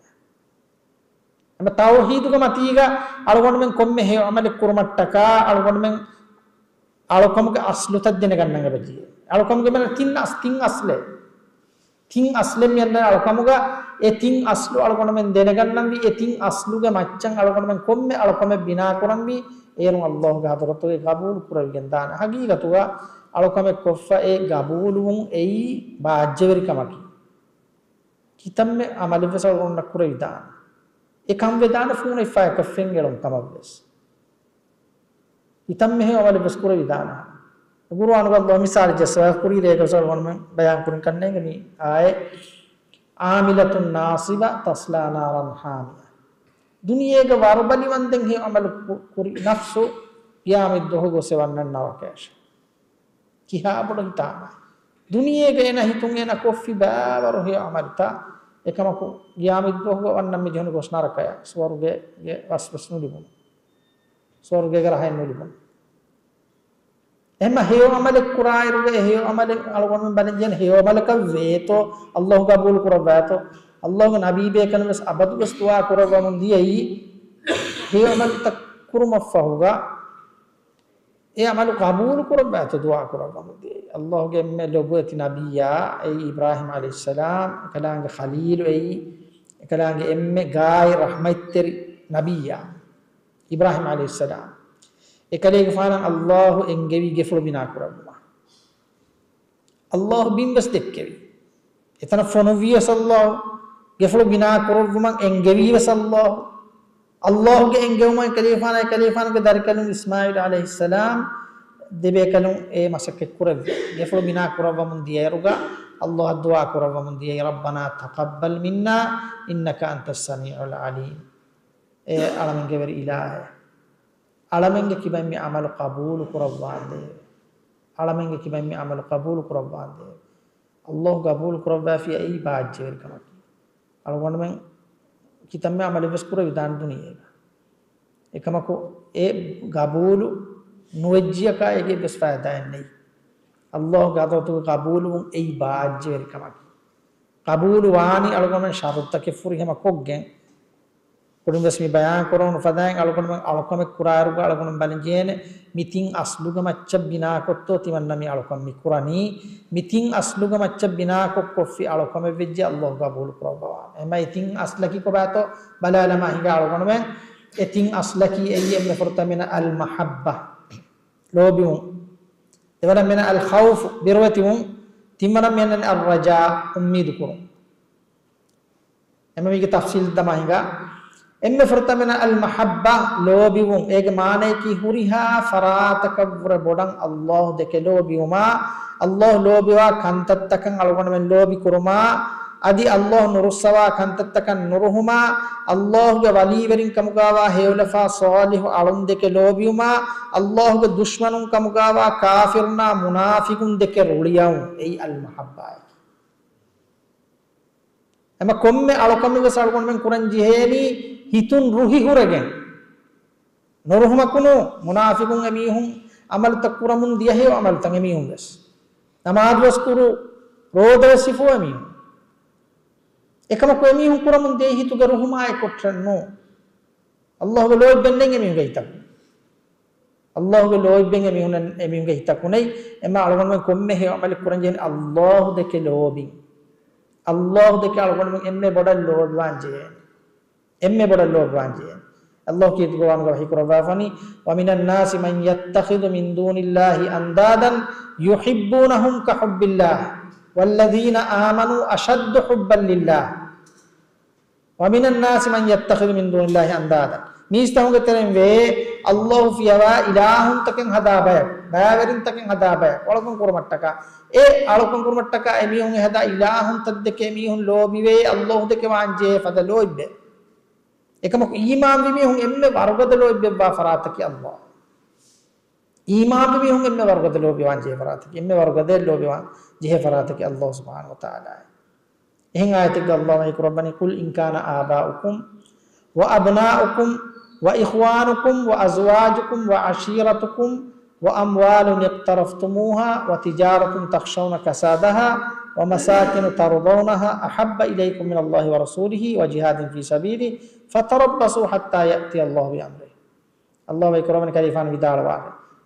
އެމަ ތައުޙީދުގެ މަތީގަ އަޅުގަނޑުމެން ކޮންމެ ހެޔޮ ޢަމަލެއް ކުރުމަށްޓަކާ އަޅުގަނޑުމެން އަޅުކަމުގެ އަސްލުތައް ދެނެގަންނަން އެބަޖެހޭ. އަޅުކަމުގެ މަނަ ތިން އަސް-، ތިން އަސްލެއް. ތިން އަސްލެއް މިއަންނަ އަޅުކަމުގަ އެ ތިން އަސްލު އަޅުގަނޑުމެން ދެނެގަންނަންވީ، އެ ތިން އަސްލުގެ މައްޗަށް އަޅުގަނޑުމެން ކޮންމެ އަޅުކަމެއް ބިނާކުރަންވީ، އޭރުން ﷲ ގެ ޙަޟްރަތުގައި ގަބޫލު ކުރެވިގެން ދާނެ. ޙަޤީޤަތުގަ އަޅުކަމެއް ކޮށްފަ އެ ގަބޫލުވުން އެއީ ބާއްޖަވެރިކަމަކީ. ކިތަންމެ ޢަމަލެއްވެސް އަޅުގަނޑަށް ކުރެވިދާނެ. އެ ކަން ވެދާނެ ފޫނެއް ފަޔަކަށް ފެން އެޅުން ކަމަށްވެސް. ކިތަންމެ ހެޔޮ ޢަމަލެއްވެސް ކުރެވިދާނެ. ޤުރުއާނުގަ ﷲ މިސާލެއް ޖައްސަވާ، ކުރީ ރޭގަ ވެސް އަޅުގަނޑުމެން ބަޔާން ކުރިން ކަންނޭނގެ މި އާޔަތް، عاملة ناصبة تصلى نارا حامية. ދުނިޔޭގަ ވަރުބަލިވަންދެން ހެޔޮ ޢަމަލު ކު-، ކުރި ނަފްސު ޤިޔާމަތް ދުވަހު ގޮސް އެ ވަންނަން ނަރަކަޔަށް. ކިހާ ބޮޑު ހިތާމަ. ދުނިޔޭގަ އޭނަ ހިތުން އޭނަ ކޮށްފި ބައިވަރު ހެޔޮ ޢަމަލުތައް އެކަމަކު ޤިޔާމަތް ދުވަހުގަ ވަންނަން މި ޖެހުނު ގޮސް ނަރަކަޔަށް، ސުވަރުގޭގެ ވަސް ވެސް ނުލިބުނު. ސުވަރުގޭގެ ރަހައެއް ނުލިބުނު. އެހެންމަ ހެޔޮ ޢަމަލެއް ކުރާއިރުގަ އެ ހެޔޮ ޢަމަލެއް އަޅުގަނޑުމެން ބަލަން ޖެހޭނެ ހެޔޮ ޢަމަލަކަށް ވޭތޯ، ﷲ ގަބޫލު ކުރައްވާތޯ؟ ﷲ ގެ ނަބީ ބޭކަލުން ވެސް އަބަދުވެސް ދުޢާ ކުރައްވަމުން ދިޔައީ ހެޔޮ ޢަމަލުތައް ކުރުމަށް ފަހުގަ އެ ޢަމަލު ޤަބޫލު ކުރައްވާތޯ ދުޢާ ކުރައްވަމުން ދިޔައީ. ﷲ ގެ އެންމެ ލޮބުވެތި ނަބިއްޔާ އެއީ އިބްރާހީމް ޢަލައިހިއްސަލާމް، އެކަލާނގެ ޚަލީލު އެއީ، އެކަލާނގެ އެންމެ ގާތް ރަޙްމަތްތެރި ނަބިއްޔާ އިބްރާހީމް ޢަލައިހިއްސަލާމް. އެކަލޭގެފާނަށް ﷲ އެންގެވީ ގެފުޅު ބިނާ ކުރައްވުމަށް. ﷲ ބިން ވެސް ދެއްކެވި. އެތަނަށް ފޮނުއްވީ ވެސް ﷲ. ގެފުޅު ބިނާ ކުރުއްވުމަށް އެންގެވީ ވެސް ﷲ. ﷲ ގެ އެންގެވުމަށް އެކަލޭގެފާނާ އެކަލޭގެފާނުގެ ދަރިކަލުން އިސްމާޢީލް ޢަލައިހިއްސަލާމް ދެބޭކަލުން އެ މަސައްކަތް ކުރެއްވި. ގެފުޅު ބިނާ ކުރައްވަމުން ދިޔައިރުގަ ﷲ އަށް ދުޢާ ކުރައްވަމުން ދިޔައީ، ربنا تقبل منا إنك أنت السميع العليم. އޭ އަޅަމެންގެ ވެރި އިލާހޭ، އަޅަމެންގެ ކިބައިން މި ޢަމަލު ޤަބޫލު ކުރައްވާނދޭވެ. އަޅަމެންގެ ކިބައިން މި ޢަމަލު ޤަބޫލު ކުރައްވާނދޭވެ. ﷲ ގަބޫލު ކުރައްވާފިއްޔާ އެއީ ބާއްޖަވެރިކަމަކީ. އަޅުގަނޑުމެން ކިތަންމެ ޢަމަލެއްވެސް ކުރެވިދާނެ ދުނިޔޭގަ. އެކަމަކު އެ ގަބޫލު ނުވެއްޖިއަކާ އޭގެ އެއްވެސް ފައިދާއެއް ނެތް. ﷲ ގެ ޙަޟްރަތުގަ ޤަބޫލުވުން އެއީ ބާއްޖަވެރިކަމަކީ. ޤަބޫލު ވާނީ އަޅުގަނޑުމެން ޝަރުޠުތަކެއް ފުރިހަމަ ކޮށްގެން، ކުރިން ވެސް މި ބަޔާން ކުރެވުނު ފަދައިން އަޅުގަނޑުމެން އަޅުކަމެއް ކުރާއިރުގަ އަޅުގަނޑުމެން ބަލަން ޖެހޭނެ، މި ތިން އަސްލުގެ މައްޗަށް ބިނާކޮށްތޯ ތިމަންނަ މި އަޅުކަން މި ކުރަނީ؟ މި ތިން އަސްލުގެ މައްޗަށް ބިނާކޮށް ކޮށްފި އަޅުކަމެއް ވެއްޖެ ﷲ ގަބޫލު ކުރައްވަވާނެ. އެހެންމަ އެ ތިން އަސްލަކީ ކޮބާތޯ ބަލާލަމާ ހިނގާ އަޅުގަނޑުމެން އެ ތިން އަސްލަކީ އެއީ އެންމެ ފުރަތަމަ މިނަ އަލް މަޙައްބަ، ލޯބިވުން. ދެވަނަ މިނަ އަލް ޚައުފު، ބިރުވެތިވުން. ތިންވަނަ މިނަ އައް ރަޖާ، އުއްމީދު ކުރުން. އެމަ މީގެ ތަފްސީލް ދަމާ ހިނގާ. އެންމެ ފުރަތަމަ އަލް މަޙައްބާ، ލޯބިވުން. އޭގެ މާނަޔަކީ ހުރިހާ ފަރާތަކަށްވުރެ ބޮޑަށް ﷲ ދެކެ ލޯބިވުމާ، ﷲ ލޯބިވާ ކަންތައްތަކަށް އަޅުގަނޑުމެން ލޯބި ކުރުމާ، އަދި ﷲ ނުރުއްސަވާ ކަންތައްތަކަށް ނުރުހުމާ، ﷲ ގެ ވަލީވެރިން ކަމުގާވާ ހެޔޮލަފާ ޞާލިޙު އަޅުން ދެކެ ލޯބިވުމާ، ﷲ ގެ ދުޝްމަނުން ކަމުގާވާ ކާފިރުންނާ މުނާފިޤުން ދެކެ ރުޅިއައުން. އެއީ އަލް މަޙައްބާއަކީ. އެމަ ކޮންމެ އަޅުކަމެއްވެސް އަޅުގަނޑުމެން ކުރަން ޖެހޭނީ ހިތުން ރުހި ހުރެގެން. ނުރުހުމަކުނު މުނާފިޤުން އެމީހުން ޢަމަލުތައް ކުރަމުން ދިޔަ ހެޔޮ ޢަމަލުތައް އެމީހުން ވެސް. ނަމާދުވެސް ކުރު، ރޯދަވެސް ހިފު އެމީހުން. އެކަމަކު އެމީހުން ކުރަމުން ދިޔަ ހިތުގެ ރުހުމާ އެކޮޓަށް ނޫ. ﷲ ގެ ލޯތްބެއް ނެތް އެމީހުންގެ ހިތަކު. ﷲ ގެ ލޯތްބެއް އެމީހުން، އެމީހުންގެ ހިތަކު ނެތް. އެމަ އަޅުގަނޑުމެން ކޮންމެ ހެޔޮ ޢަމަލެއް ކުރަން ޖެހެނީ ﷲ ދެކެ ލޯބިން. ﷲ ދެކެ އަޅުގަނޑުމެން އެންމެ ބޮޑަށް ލޯބިވާން ޖެހޭނެ. އެންމެ ބޮޑަށް ލޯބިވާން ޖެހޭނެ. ﷲ ކީރިތި ޤުރުއާނުގަ ވަޙީ ކުރައްވާފަނީ، وَمِنَ النَّاسِ مَن يَتَّخِذُ مِن دُونِ اللَّهِ أَندَادًا يُحِبُّونَهُمْ كَحُبِّ اللَّهِ وَالَّذِينَ آمَنُوا أَشَدُّ حُبًّا لِلَّهِ وَمِنَ النَّاسِ مَن يَتَّخِذُ مِن دُونِ اللَّهِ أَندَادًا. މީސްތަކުންގެ ތެރެއިން ވޭ، ﷲ ފިޔަވާ އިލާހުންތަކެއް ހަދާ ބަޔަކު، ބައިވެރިންތަކެއް ހަދާ ބަޔަކު، އަޅުކަން ކުރުމަށްޓަކާ. އެ އަޅުކަން ކުރުމަށްޓަކާ އެމީހުން ހަދާ އިލާހުންތައް ދެކެ އެމީހުން ލޯބިވޭ، ﷲ ދެކެ ވާން ޖެހޭ ފަދަ ލޯތްބެއް. އެކަމަކު އީމާންވި މީހުން އެންމެ ވަރުގަދަ ލޯތްބެއްވާ ފަރާތަކީ ﷲ. އީމާންވި މީހުން އެންމެ ވަރުގަދަ ލޯބިވާން ޖެހޭ ފަރާތަކީ، އެންމެ ވަރުގަދަ ލޯބިވާން ޖެހޭ ފަރާތަކީ ﷲ ސުބްޙާނަހޫ ވަތަޢާލާ. އެހެން އާޔަތެއްގަ ﷲ ވަޙީ ކުރައްވަނީ، قُلْ إِن كَانَ آبَاؤُكُمْ وَأَبْنَاؤُكُمْ وإخوانكم وأزواجكم وعشيرتكم وأموال اقترفتموها وتجارة تخشون كسادها ومساكن ترضونها أحب إليكم من الله ورسوله وجهاد في سبيله فتربصوا حتى يأتي الله بأمره. ﷲ ވަޙީ ކުރައްވަނީ ކަލޭގެފާނު ވިދާޅުވާ،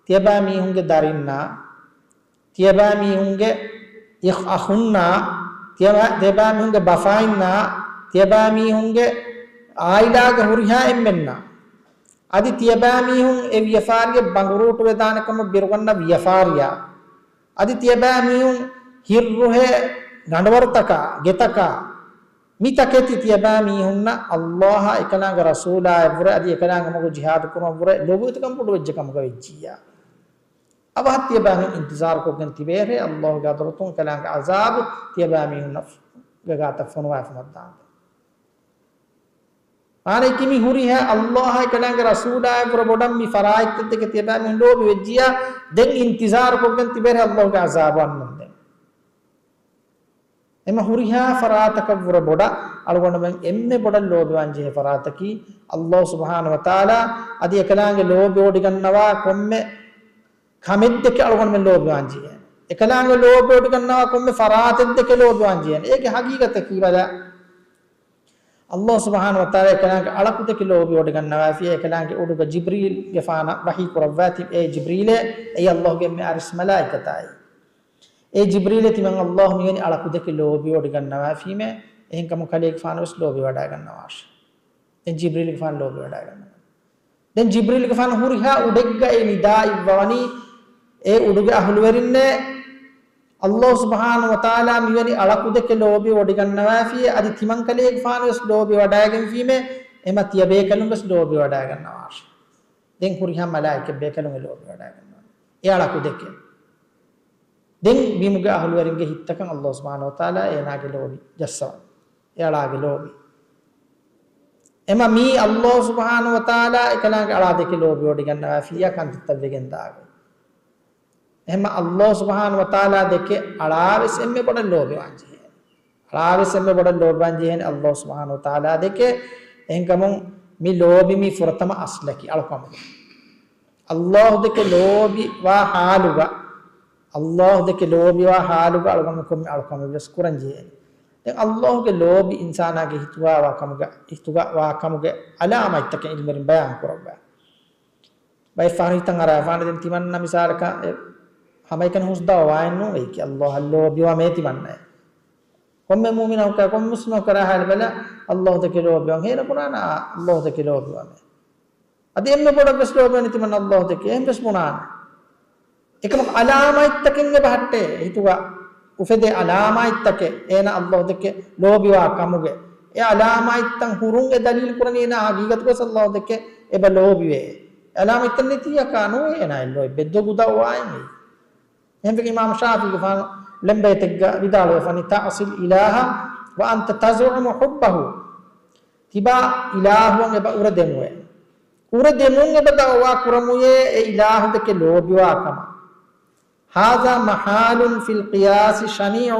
ތިޔަބައިމީހުންގެ ދަރިންނާ، ތިޔަބައިމީހުންގެ އިޚް-، އަޚުންނާ، ތިޔަބަ-، ތިޔަބައިމީހުންގެ ބަފައިންނާ، ތިޔަބައިމީހުންގެ އާއިލާގެ ހުރިހާ އެންމެންނާ، އަދި ތިޔަބައިމީހުން އެ ވިޔަފާރިއަށް ބަނގުރޫޓުވެދާނެ ކަމަށް ބިރުގަންނަ ވިޔަފާރިއާ، އަދި ތިޔަބައިމީހުން ހިތްރުހޭ ގަނޑުވަރުތަކާ، ގެތަކާ، މި ތަކެތި ތިޔަބައިމީހުންނަށް ﷲ އާ އެކަލާނގެ ރަސޫލާއަށްވުރެ އަދި އެކަލާނގެ މަގު ޖިހާދު ކުރުމަށްވުރެ ލޯބިވެތިކަން ބޮޑުވެއްޖެ ކަމުގަ ވެއްޖިއްޔާ، އަވަހަށް ތިޔަބައިމީހުން އިންތިޒާރުކޮށްގެން ތިބޭހޭ، ﷲ ގެ ޙަޟްރަތުން އެކަލާނގެ ޢަޒާބު ތިޔަބައިމީހުންނަށް ގެ ގާތަށް ފޮނުވާފަ މައްދާނދޭ. މާނައަކީ މި ހުރިހާ ﷲ އާ އެކަލާނގެ ރަސޫލާއަށްވުރެ ބޮޑަށް މި ފަރާތްތައް ދެކެ ތިޔަބައިމީހުން ލޯބިވެއްޖިއްޔާ، ދެން އިންތިޒާރުކޮށްގެން ތިބޭހޭ ﷲ ގެ ޢަޒާބު އަންނަންދެން. އެމަ ހުރިހާ ފަރާތަކަށްވުރެ ބޮޑަށް އަޅުގަނޑުމެން އެންމެ ބޮޑަށް ލޯބިވާންޖެހޭ ފަރާތަކީ ﷲ ސުބްޙާނަހޫ ވަތަޢާލާ އަދި އެކަލާނގެ ލޯބިވޮޑިގަންނަވާ ކޮންމެ ކަމެއްދެކެ އަޅުގަނޑުމެން ލޯބިވާންޖެހޭނެ. އެކަލާނގެ ލޯބިވޮޑިގަންނަވާ ކޮންމެ ފަރާތެއްދެކެ ލޯބިވާންޖެހޭނެ. އޭގެ ހަގީގަތަކީ ބަލަ، ﷲ ސުބްޙާނަހޫ ވަތަޢާލާ އެކަލާނގެ އަޅަކުދެކެ ލޯބިވޮޑިގަންނަވާފިޔޭ، އެކަލާނގެ އުޑުގަ ޖިބްރީލްގެފާނަށް ވަޙީ ކުރައްވާތީ، އޭ ޖިބްރީލޭ، އެއީ ﷲ ގެ އެންމެ އަރިސް މަލާއިކަތާއި. އޭ ޖިބްރީލޭ، ތިމަން ﷲ މިވެނި އަޅަކުދެކެ ލޯބިވޮޑިގަންނަވާފީމޭ، އެހެންކަމުން ކަލޭގެފާނުވެސް ލޯބިވަޑައިގަންނަވާށޭ. ދެން ޖިބްރީލްގެފާނު ލޯބިވަޑައިގަންނަވާ. ދެން ޖިބްރީލްގެފާނު ހުރިހާ އުޑެއްގައި ނިދާ އިއްވަވަނީ، އޭ އުޑުގެ އަހުލުވެރިންނޭ، ﷲ ސުބްޙާނަހޫ ވަތަޢާލާ މިވެނި އަޅަކުދެކެ ލޯބިވޮޑިގަންނަވާފިޔޭ، އަދި ތިމަންކަލޭގެފާނުވެސް ލޯބިވަޑައިގެންފީމޭ، އެމަ ތިޔަބޭކަލުންވެސް ލޯބިވަޑައިގަންނަވާށޭ. ދެން ހުރިހާ މަލާއިކަތް ބޭކަލުން އެ ލޯބިވަޑައިގަންނަވަނީ އެ އަޅަކުދެކެ. ދެން ބިމުގެ އަހުލުވެރިންގެ ހިތްތަކަށް ﷲ ސުބްޙާނަހޫ ވަތަޢާލާ އޭނާގެ ލޯބި ޖައްސަވަނީ. އެ އަޅާގެ ލޯބި. އެމަ މީ ﷲ ސުބްޙާނަހޫ ވަތަޢާލާ އެކަލާނގެ އަޅާދެކެ ލޯބިވޮޑިގަންނަވާފިއްޔާ ކަންތައްތައް ވެގެންދާގޮތް. އެހެންމަ ﷲ ސުބްޙާނަހޫ ވަތަޢާލާ ދެކެ އަޅާވެސް އެންމެ ބޮޑަށް ލޯބިވާން ޖެހޭ. އަޅާވެސް އެންމެ ބޮޑަށް ލޯބިވާން ޖެހޭނެ ﷲ ސުބްޙާނަހޫ ވަތަޢާލާ ދެކެ. އެހެންކަމުން މި ލޯބި މީ ފުރަތަމަ އަސްލަކީ އަޅުކަމުގެ. ﷲ ދެކެ ލޯބިވާ ޙާލުގަ، ﷲ ދެކެ ލޯބިވާ ޙާލުގަ އަޅުގަނޑު ކޮންމެ އަޅުކަމެއް ވެސް ކުރަން ޖެހޭނެ. ދެން ﷲ ގެ ލޯބި އިންސާނާގެ ހިތުގަ ވާ ކަމުގެ، ހިތުގަ ވާ ކަމުގެ ޢަލާމާތްތަކެއް ޢިލްމުވެރިން ބަޔާން ކުރައްވާ. ބައެއް ފަހަރު ހިތަށް އަރާފާނެ ދެން ތިމަންނަ މިސާލަކަށް އެ ހަމައެކަނި ހުސް ދައުވާއެއް ނޫން އެއީކީ ﷲ އަށް ލޯބިވާ މޭ ތިމަންނައެއް. ކޮންމެ މުއުމިނަކަށް ކޮންމެ މުސްލިމަކަށް ރާހައިލި ބަލަ ﷲ ދެކެ ލޯބިވަން ހޭނަ ކުރާނަ ﷲ ދެކެ ލޯބިވަމޭ. އަދި އެންމެ ބޮޑަށް ވެސް ލޯބިވަނީ ތިމަން ﷲ ދެކެ އެހެން ވެސް ބުނާނެ. އެކަމަކު ޢަލާމާތްތަކެއް އެބަ ހައްޓޭ ހިތުގަ އުފެދޭ ޢަލާމާތްތަކެއް އޭނަ ﷲ ދެކެ ލޯބިވާ ކަމުގެ. އެ ޢަލާމާތްތައް ހުރުން އެ ދަލީލު ކުރަނީ އޭނާ ހަގީގަތުގަސް ﷲ ދެކެ އެބަ ލޯބިވޭ. ޢަލާމާތްތައް ނެތިއްޔާ ނުވޭ އޭނާ އެ ލޯތްބެއް ދޮގު ދައުވާއެއް އެއީ. އެހެންވެގެން އިމާމު ޝާފިޢީގެފާނު ޅެންބައިތެއްގަ ވިދާޅުވެފަނީ، تعصي الإله وأنت تزعم حبه. ތިބާ އިލާހުއަށް އެބަ އުރެދެންވޭ. އުރެދެމުން އެބަ ދައުވާ ކުރަމުޔޭ އެ އިލާހު ދެކެ ލޯބިވާ ކަމަށް. هذا محال في القياس شنيع.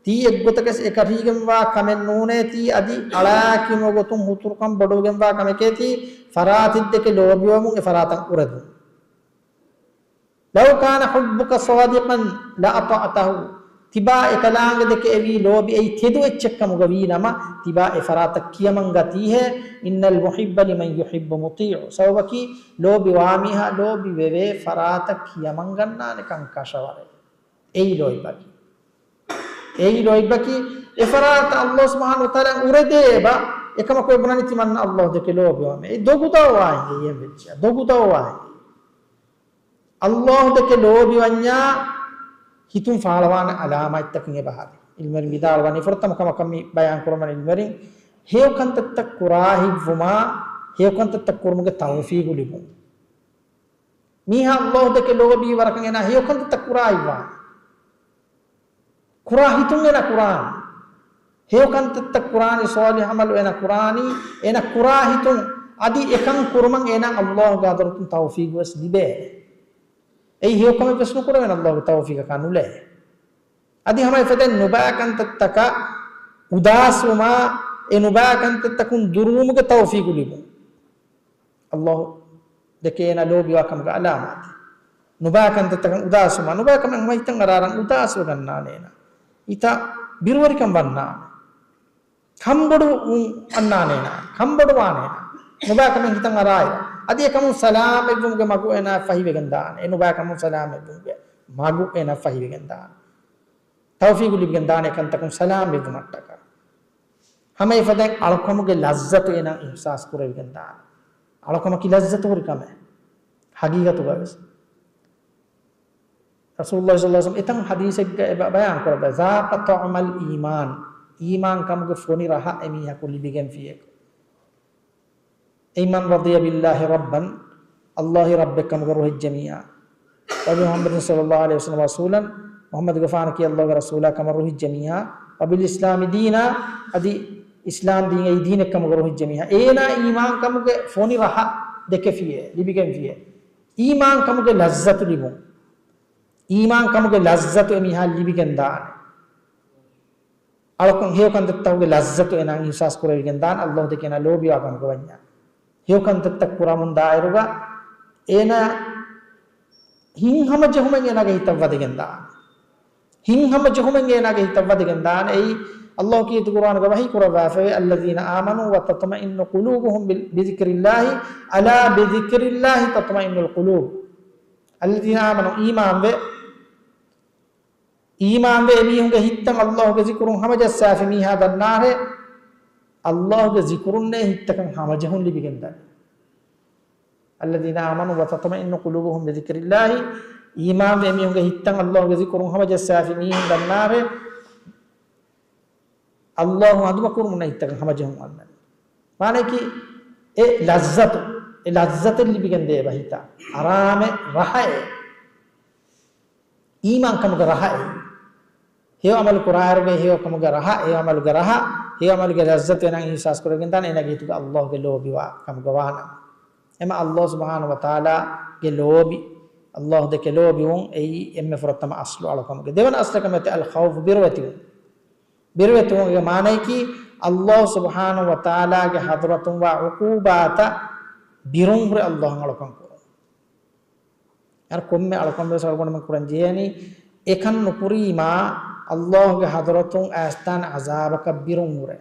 ތީ އެއްގޮތަކަސް އެކަށީގެންވާ ކަމެއް ނޫނޭ ތީ އަދި އަޅާ ކިމުގޮތުން ހުތުރުކަން ބޮޑުވެގެންވާ ކަމެކޭ ތީ ފަރާތެއްދެކެ ލޯބިވަމުން އެ ފަރާތަށް އުރެދުން. لو كان حبك صادقا لأطعته. ތިބާ އެކަލާނގެ ދެކެ އެވީ ލޯބި އެއީ ތެދު އެއްޗެއްކަމުގަ ވީ ނަމަ، ތިބާ އެ ފަރާތަށް ކިޔަމަން ގަތީހޭ. إن المحب لمن يحب مطيع. ސަބަބަކީ، ލޯބިވާ މީހާ ލޯބި ވެވޭ ފަރާތަށް ކިޔަމަން ގަންނާނެ ކަން ކަށަވަރޭ. އެއީ ލޯތްބަކީ. އެއީ ލޯތްބަކީ، އެ ފަރާތަށް ﷲ ސުބްޙާނަހޫ ވަތަޢާލާ އުރެދޭ އެބަ، އެކަމަކު އެ ބުނަނީ ތިމަންނަ ﷲ ދެކެ ލޯބިވަމޭ. އެ ދޮގު ދައުވާއެއް އެއީ އެހެން ވެއްޖެ. ދޮގު ދައުވާއެއް. ﷲ ދެކެ ލޯބިވަންޏާ ހިތުން ފާޅަވާނެ ޢަލާމާތްތަކުން އެބަ ހަދޭ. ޢިލްމުވެރިން ވިދާޅުވަނީ ފުރަތަމަ ކަމަކަށް މި ބަޔާން ކުރަމަން ޢިލްމުވެރިން ހެޔޮ ކަންތައްތައް ކުރާ ހިތްވުމާ، ހެޔޮ ކަންތައްތައް ކުރުމުގެ ތައުފީގު ލިބުން. މީހާ ﷲ ދެކެ ލޯބީ ވަރަކަށް އޭނާ ހެޔޮ ކަންތައްތައް ކުރާ ހިތްވާނެ. ކުރާ ހިތުން އޭނާ ކުރާނެ. ހެޔޮ ކަންތައްތައް ކުރާނީ، ޞާލިޙު ޢަމަލު އޭނާ ކުރާނީ، އޭނާ ކުރާ ހިތުން އަދި އެކަން ކުރުމަށް އޭނާ ﷲ ގެ ޙަޟްރަތުން ތައުފީގު ވެސް ލިބޭ. އެއީ ހެޔޮ ކަމެއް ވެސް ނުކުރެވޭނެ ﷲ ގެ ތައުފީގަކާ ނުލައި. އަދި ހަމަ އެފަދައިން ނުބައި ކަންތައްތަކަށް އުދާސްވުމާ، އެ ނުބައި ކަންތައްތަކުން ދުރުވުމުގެ ތައުފީގު ލިބުން. ﷲ ދެކޭ އޭނާ ލޯބިވާ ކަމުގެ އަލާމާތެއް. ނުބައި ކަންތައްތަކަށް އުދާސްވުމާ، ނުބައި ކަމެއް ހަމަ ހިތަށް އަރާރަން އުދާސްވެގަންނާނޭ އޭނާ. ހިތަށް ބިރުވެރިކަން ވަންނާނެ. ކަންބޮޑުވުން އަންނާނޭނާ، ކަންބޮޑުވާނޭނާ. ނުބައި ކަމެއް ހިތަށް އަރާއިރު، އަދި އެކަމުން ސަލާމަތްވުމުގެ މަގު އޭނާ ފަހިވެގެން ދާނެ. އެ ނުބައި ކަމުން ސަލާމަތްވުމުގެ މަގު އޭނާ ފަހިވެގެން ދާނެ. ތައުފީގު ލިބިގެން ދާނެ ކަންތަކުން ސަލާމަތްވުމަށްޓަކާ. ހަމަ އެފަދައިން އަޅުކަމުގެ ލައްޒަތު އޭނާ އިޙްސާސް ކުރެވިގެން ދާނެ. އަޅުކަމަކީ ލައްޒަތު ހުރި ކަމެއް. ހަގީގަތުގަ ވެސް. ރަސޫލުﷲ ޞައްލަﷲ ޢަލައިހި ވަސައްލަމަ އެތަން ޙަދީޘެއްގަ އެބަ ބަޔާން ކުރައްވާ، ذاق طعم الإيمان، އީމާން ކަމުގެ ފޮނި ރަހަ އެމީހަކު ލިބިގެންފިއޭ. އެއީ، من رضي بالله ربا، ﷲ އަށް ރައްބެއް ކަމުގަ ރުހިއްޖެ މީހާ، وبمحمد صلى الله عليه وسلم رسولا، މުޙައްމަދުގެފާނަކީ ﷲ ގެ ރަސޫލާ ކަމަށް ރުހިއްޖެ މީހާ، وبالإسلام دينا، އަދި އިސްލާމް ދީން އެއީ ދީނެއް ކަމުގަ ރުހިއްޖެ މީހާ، އޭނާ އީމާން ކަމުގެ ފޮނި ރަހަ ދެކެފިއޭ، ލިބިގެންފިއޭ. އީމާން ކަމުގެ ލައްޒަތު ލިބުން. އީމާން ކަމުގެ ލައްޒަތު އެމީހާ ލިބިގެން ދާނެ. އަޅުކަން ހެޔޮ ކަންތައްތަކުގެ ލައްޒަތު އޭނާ އިޙްސާސް ކުރެވިގެން ދާނެ، ﷲ ދެކެ އޭނާ ލޯބިވާ ކަމުގަ ވަންޏާ. ހެޔޮ ކަންތައްތައް ކުރަމުން ދާއިރުގަ އޭނާ ހިތްހަމަޖެހުމެއް އޭނާގެ ހިތަށް ވަދެގެން ދާނެ. ހިތްހަމަޖެހުމެއް އޭނާގެ ހިތަށް ވަދެގެން ދާނެ. އެއީ، ﷲ ކީރިތި ޤުރުއާނުގަ ވަޙީ ކުރައްވާފައިވޭ، الذين آمنوا وتطمئن قلوبهم بال-، بذكر الله، ألا بذكر الله تطمئن القلوب. الذين آمنوا، އީމާންވެ، އީމާންވެ އެމީހުންގެ ހިތްތައް ﷲ ގެ ޒިކުރުން ހަމަޖައްސާފި މީހާ ދަންނާށޭ، ﷲ ގެ ޒިކުރުންނޭ ހިތްތަކަށް ހަމަޖެހުން ލިބިގެން ދާނެ. الذين آمنوا وتطمئن قلوبهم بذكر الله، އީމާންވެ އެމީހުންގެ ހިތްތައް ﷲ ގެ ޒިކުރުން ހަމަޖައްސާފި މީހުން ދަންނާށޭ، ﷲ އަނދުމަކުރުމުންނޭ ހިތްތަކަށް ހަމަޖެހުން އަންނަނީ. މާނައަކީ، އެ ލައްޒަތު، އެ ލައްޒަތެއް ލިބިގެން ދޭ އެބަ ހިތަށް. އަރާމެއް ރަހައޭ. އީމާން ކަމުގެ ރަހައޭ. ހެޔޮ އަމަލު ކުރާއިރުގެ ހެޔޮ ކަމުގެ ރަހަ، ހެޔޮ އަމަލުގެ ރަހަ، ހެޔޮ އަމަލުގެ ލައްޒަތު އޭނާ އިޙްސާސް ކުރެވިގެން ދާނެ އޭނާގެ ހިތުގަ ﷲ ގެ ލޯބިވާ ކަމުގަ ވާނަމަ. އެމަ ﷲ ސުބްޙާނަހޫ ވަތަޢާލާ ގެ ލޯބި، ﷲ ދެކެ ލޯބިވުން އެއީ އެންމެ ފުރަތަމަ އަސްލު އަޅުކަމުގެ. ދެވަނަ އަސްލަކަށް މެތެ އަލް ޚައުފު ބިރުވެތިވުން. ބިރުވެތިވުމުގެ މާނައަކީ، ﷲ ސުބްޙާނަހޫ ވަތަޢާލާގެ ޙަޟްރަތުން ވާ ޢުޤޫބާތައް ބިރުން ހުރެ ﷲ އަށް އަޅުކަން ކުރުން. އަރަ ކޮންމެ އަޅުކަން ވެސް އަޅުގަނޑުމެން ކުރަން ޖެހޭނީ، އެކަން ނުކުރީމާ، ﷲ ގެ ޙަޟްރަތުން އައިސްދާނެ ޢަޛާބަކަށް ބިރުން ހުރެ.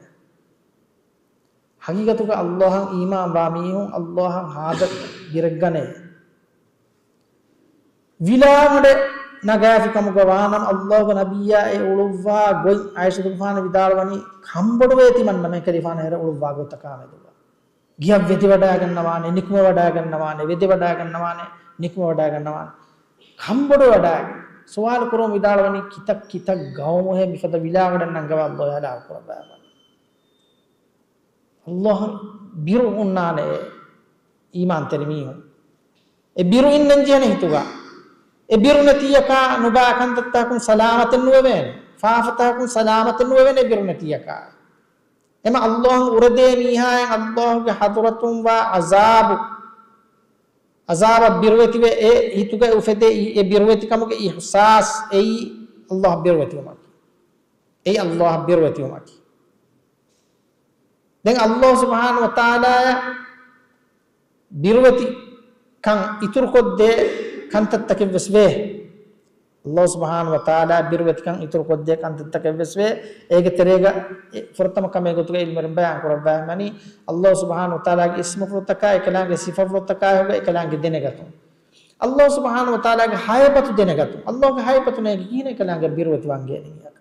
ޙަޤީޤަތުގަ ﷲ އަށް އީމާންވާ މީހުން ﷲ އަށް ހާދަ ބިރެއްގަނޭ. ވިލާ މަޑެއް ނަގާފި ކަމުގަ ވާނަމަ، ﷲ ގެ ނަބިއްޔާ އެ އުޅުއްވާ ގޮތް ޢާއިޝަތުގެފާނު ވިދާޅުވަނީ، ކަންބޮޑުވޭ ތިމަންނަމެން ކަލޭގެފާނާ ހެރަ އުޅުއްވާ ގޮތަކާ މެދުގަ. ގެއަށް ވެދެވަޑައިގަންނަވާނެ، ނިކުމެވަޑައިގަންނަވާނެ، ވެދެވަޑައިގަންނަވާނެ، ނިކުމެވަޑައިގަންނަވާނެ. ކަންބޮޑުވެވަޑައިގެން. ސުވާލު ކުރުމުން ވިދާޅުވަނީ، ކިތައް ކިތައް ގައުމުހޭ މިފަދަ ވިލާ މަޑެއް ނަންގަވާ ﷲ އާ ހަލާކު ކުރައްވައިފަ. ﷲ އަށް ބިރު ހުންނާނެ އެ އީމާންތެރި މީހުން. އެ ބިރު އިންނަން ޖެހޭނެ ހިތުގަ. އެ ބިރު ނެތިއްޔަކާ ނުބައި ކަންތައްތަކުން ސަލާމަތެއް ނުވެވޭނެ. ފާފަތަކުން ސަލާމަތެއް ނުވެވޭނެ އެ ބިރު ނެތިއްޔަކާ. އެމަ ﷲ އަށް އުރެދޭ މީހާއަށް ﷲ ގެ ޙަޟްރަތުން ވާ ޢަޛާބު، ޢަޛާބަށް ބިރުވެތިވެ އެ ހިތުގައި އުފެދޭ އެ ބިރުވެތިކަމުގެ އިޙްސާސް އެއީ ﷲ އަށް ބިރުވެތިވުމަކީ. އެއީ ﷲ އަށް ބިރުވެތިވުމަކީ. ދެން ﷲ ސުބްޙާނަހޫ ވަތަޢާލާއަށް ބިރުވެތިކަން އިތުރުކޮށްދޭ ކަންތައްތަކެއް ވެސް ވޭ. ﷲ ސުބްޙާނަހޫ ވަތަޢާލާ ބިރުވެތިކަން އިތުރުކޮށްދޭ ކަންތައްތަކެއް ވެސް ވޭ. އޭގެ ތެރޭގަ އެ ފުރަތަމަ ކަމެއް ގޮތުގަ ޢިލްމުވެރިން ބަޔާން ކުރައްވާ މިވަނީ، ﷲ ސުބްޙާނަހޫ ވަތަޢާލާގެ އިސްމުފުޅުތަކާ އެކަލާނގެ ސިފަފުޅުތަކާއި ހިތްވަރުގަ އެކަލާނގެ ދެނެގަތުން. ﷲ ސުބްޙާނަހޫ ވަތަޢާލާގެ ހައިބަތު ދެނެގަތުން. ﷲ ގެ ހައިބަތު ނޭނގި ކިހިނެއް އެކަލާނގެ ބިރުވެތިވާން ގޭނެ މީހަކަށް.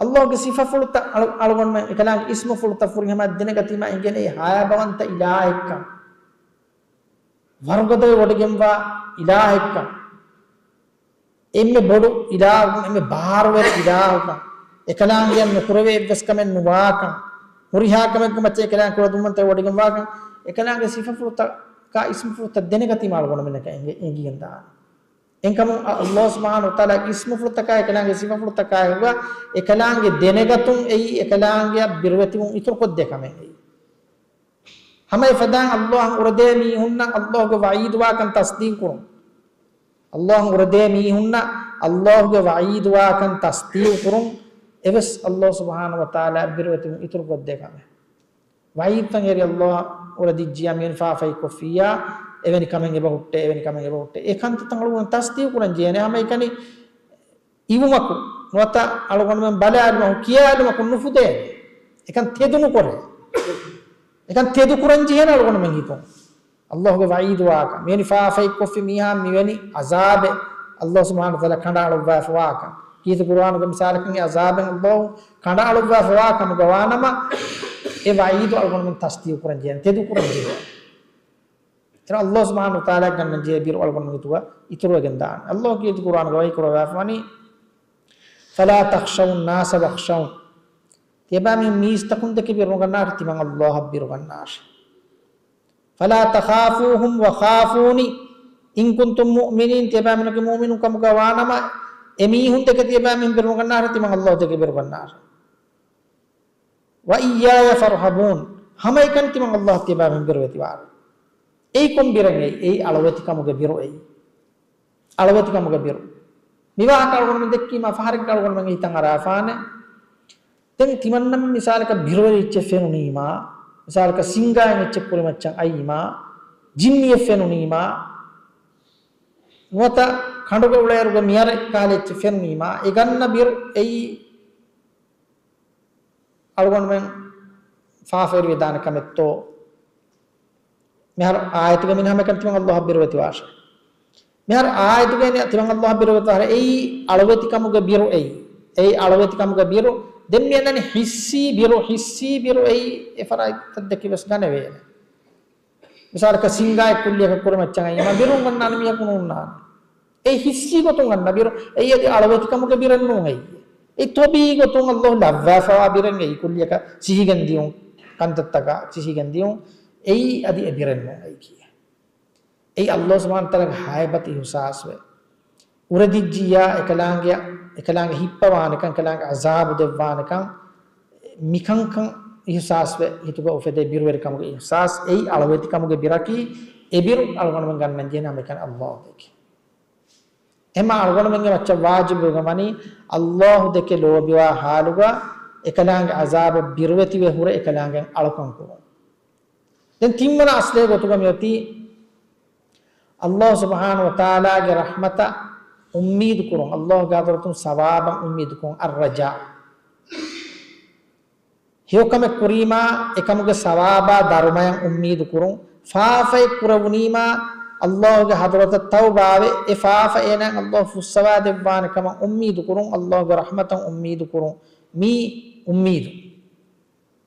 ﷲ ގެ ސިފަފުޅުތައް އަޅު-، އަޅުގަނޑުމެން އެކަލާނގެ އިސްމުފުޅުތައް ފުރިހަމަ ދެނެގަތީމާ އެނގޭނެ އެ ހައިބަވަންތަ އިލާހެއްކަން. ވަރުގަދަވެ ވޮޑިގެންވާ އިލާހެއްކަން. އެންމެ ބޮޑު އިލާހުކަން، އެންމެ ބާރުވެރި އިލާހުކަން. އެކަލާނގެއަށް ނުކުރެވޭ އެއްވެސް ކަމެއް ނުވާކަން. ހުރިހާ ކަމެއްގެ މައްޗަށް އެކަލާނގެ ކުޅަދުންވަންތަވެ ވޮޑިގެންވާކަން. އެކަލާނގެ ސިފަފުޅުތަކާ އިސްމުފުޅުތައް ދެނެގަތީމާ އަޅުގަނޑުމެންނަކަށް އެނގި-، އެނގިގެން ދާނެ. އެހެންކަމުން އަ-، ﷲ ސުބްޙާނަހޫ ވަތަޢާލާގެ އިސްމުފުޅުތަކާއި އެކަލާނގެ ސިފަފުޅުތަކާއި ހިތްވަރުގަ އެކަލާނގެ ދެނެގަތުން އެއީ އެކަލާނގެއަށް ބިރުވެތިވުން އިތުރުކޮށްދޭ ކަމެއް އެއީ. ހަމަ އެފަދައިން ﷲ އަށް އުރެދޭ މީހުންނަށް ﷲ ގެ ވަޢީދުވާކަން ތަޞްދީޤު ކުރުން. ﷲ އަށް އުރެދޭ މީހުންނަށް ﷲ ގެ ވަޢީދުވާކަން ތަޞްދީޤު ކުރުން. އެވެސް ﷲ ސުބްޙާނަހޫ ވަތަޢާލާ ބިރުވެތިވުން އިތުރުކޮށްދޭ ކަމެއް. ވަޢީދުތައް އެރި ﷲ އަށް އުރެދިއްޖިއްޔާ މިވެނި ފާފައެއް ކޮށްފިއްޔާ، އެވެނި ކަމެއް އެބަ ހުއްޓޭ، އެވެނި ކަމެއް އެބަ ހުއްޓޭ. އެ ކަންތައްތައް އަޅުގަނޑު ތަސްދީޤު ކުރަން ޖެހޭނެ. ހަމައެކަނި އިވުމަކު ނުވަތަ އަޅުގަނޑުމެން ބަލާލުމަކު، ކިޔާލުމަކު ނުފުދޭނެ. އެކަން ތެދު ނުކުރޭ. އެކަން ތެދު ކުރަން ޖެހޭނެ އަޅުގަނޑުމެން ހިތުން. ﷲ ގެ ވަޢީދު ވާކަން. މިވެނި ފާފައެއް ކޮށްފި މީހާ މިވެނި ޢަޒާބެއް ﷲ ސުބްޙާނަހޫ ވަތަޢާލާ ކަނޑައަޅުއްވާފަވާކަން. ކީރިތި ޤުރުއާނުގެ މިސާލަކަށް އެ ޢަޒާބެއް ﷲ ކަނޑައަޅުއްވާފަވާ ކަމުގަ ވާނަމަ، އެ ވަޢީދު އަޅުގަނޑުމެން ތަޞްދީޤު ކުރަން ޖެހޭނެ، ތެދު ކުރަން ޖެހޭނެ. އެރަށް ﷲ ސުބްޙާނަހޫ ވަތަޢާލާ ގަންނަން ޖެހޭ ބިރު އަޅުގަނޑުމެން ގެތުގަ އިތުރުވެގެން ދާނެ. ﷲ ކީރިތި ޤުރުއާނުގަ ވަޙީ ކުރައްވާފަވަނީ، فَلَا تَخْشَوُا النَّاسَ وَاخْشَوْنِ. ތިޔަބައިމީހުން މީސްތަކުން ދެކެ ބިރުނުގަންނާށޭ، ތިމަން ﷲ އަށް ބިރުގަންނާށޭ. فَلَا تَخَافُوهُمْ وَخَافُونِ إِن كُنتُم مُّؤْمِنِينَ. ތިޔަބައިމީހުން މުއުމިނުން ކަމުގަ ވާނަމަ، އެމީހުން ދެކެ ތިޔަބައިމީހުން ބިރުނުގަންނާށޭ، ތިމަން ﷲ ދެކެ ބިރުގަންނާށޭ. وَإِيَّايَ فَارْهَبُونِ. ހަމައެކަނި ތިމަން ﷲ އަށް ތިޔަބައިމީހުން ބިރުވެތިވާށޭ. އެއީ ކޮން ބިރެއް އެއީ؟ އެއީ އަޅުވެތިކަމުގެ ބިރު އެއީ. އަޅުވެތިކަމުގެ ބިރު. މި ވާހަކަ އަޅުގަނޑުމެން ދެއްކީމާ ފަހަރެއްގަ އަޅުގަނޑުމެން ހިތަށް އަރާފާނެ. ދެން ތިމަންނަމެން މިސާލަކަށް ބިރުވެރި އެއްޗެއް ފެނުނީމާ، މިސާލަކަށް ސިންގާއިން އެއްޗެއް ކުރިމައްޗަށް އައީމާ، ޖިންނިއެއް ފެނުނީމާ، ނުވަތަ ކަނޑުގަ އުޅޭއިރުގަ މިޔަރެއް ކަހަލަ އެއްޗެއް ފެނުނީމާ، އެ ގަންނަ ބިރު އެއީ އަޅުގަނޑުމެން ފާފަވެރިވެދާނެ ކަމެއްތޯ؟ މިހާރު އާޔަތުގަ މިން ހަމައެކަނި ތިމަން ﷲ އަށް ބިރުވެތިވާށޭ. މިހާރު އާޔަތުގައި ތިމަން ﷲ އަށް ބިރުވެތިވާށޭ. އެއީ އަޅުވެތިކަމުގެ ބިރު އެއީ. އެއީ އަޅުވެތިކަމުގެ ބިރު. ދެން މި އަންނަނީ ޙިއްސީ ބިރު، ޙިއްސީ ބިރު އެއީ އެ ފަރާތްތައް ދެކެ ވެސް ގަނެވޭނެ. މިސާލަކަށް ސިންގާއެއް ކުއްލިއަކަށް ކުރިމައްޗަށް އައީމާ ބިރުން ގަންނާނެ މީހަކު ނޯންނާނެ. އެ ޙިއްސީ ގޮތުން ގަންނަ ބިރު، އެއީ އަދި އަޅުވެތިކަމުގެ ބިރެއް ނޫން އެއީ. އެ ތޮބީޢީ ގޮތުން ﷲ ލައްވާފަވާ ބިރެއް އެއީ ކުއްލިއަކަށް ސިހިގެން ދިޔުން، ކަންތައްތަކަށް ސިހިގެން ދިޔުން. އެއީ އަދި އެ ބިރެއް ނޫން އެއީ ކީއް؟ އެއީ ﷲ ސުބްޙާނަހޫ ވަތަޢާލާގެ ހައިބަތު އިޙްސާސްވެ، އުރެދިއްޖިއްޔާ އެކަލާނގެ، އެކަލާނގެ ހިއްޕަވާނެކަން، އެކަލާނގެ ޢަޒާބު ދެއްވާނެކަން، މިކަންކަން އިޙްސާސްވެ، ހިތުގަ އުފެދޭ ބިރުވެރިކަމުގެ އިޙްސާސް. އެއީ އަޅުވެތިކަމުގެ ބިރަކީ، އެ ބިރު އަޅުގަނޑުމެން ގަންނަން ޖެހޭނެ ހަމައެކަނި ﷲ ދެކެ. އެހެންމާ އަޅުގަނޑުމެންގެ މައްޗަށް ވާޖިބުވެގެން ވަނީ، ﷲ ދެކެ ލޯބިވާ ޙާލުގަ އެކަލާނގެ ޢަޒާބަށް ބިރުވެތިވެ ހުރެ އެކަލާނގެ އަޅުކަން ކުރުން. ދެން ތިންވަނަ އަސްލެއް ގޮތުގަ މިއޮތީ، ﷲ ސުބްޙާނަހޫ ވަތަޢާލާގެ ރަޙްމަތަށް އުއްމީދު ކުރުން، ﷲ ގެ ޙަޟްރަތުން ސަވާބަށް އުއްމީދު ކުރުން، އައްރަޖާ. ހެޔޮކަމެއް ކުރީމާ، އެކަމުގެ ސަވާބާ ދަރުމަޔަށް އުއްމީދު ކުރުން. ފާފައެއް ކުރެވުނީމާ، ﷲ ގެ ޙަޟްރަތަށް ތައުބާވެ، އެ ފާފަ އޭނާއަށް ﷲ ފުއްސަވާ ދެއްވާނެ ކަމަށް އުއްމީދު ކުރުން، ﷲ ގެ ރަޙްމަތަށް އުއްމީދު ކުރުން. މީ އުއްމީދު.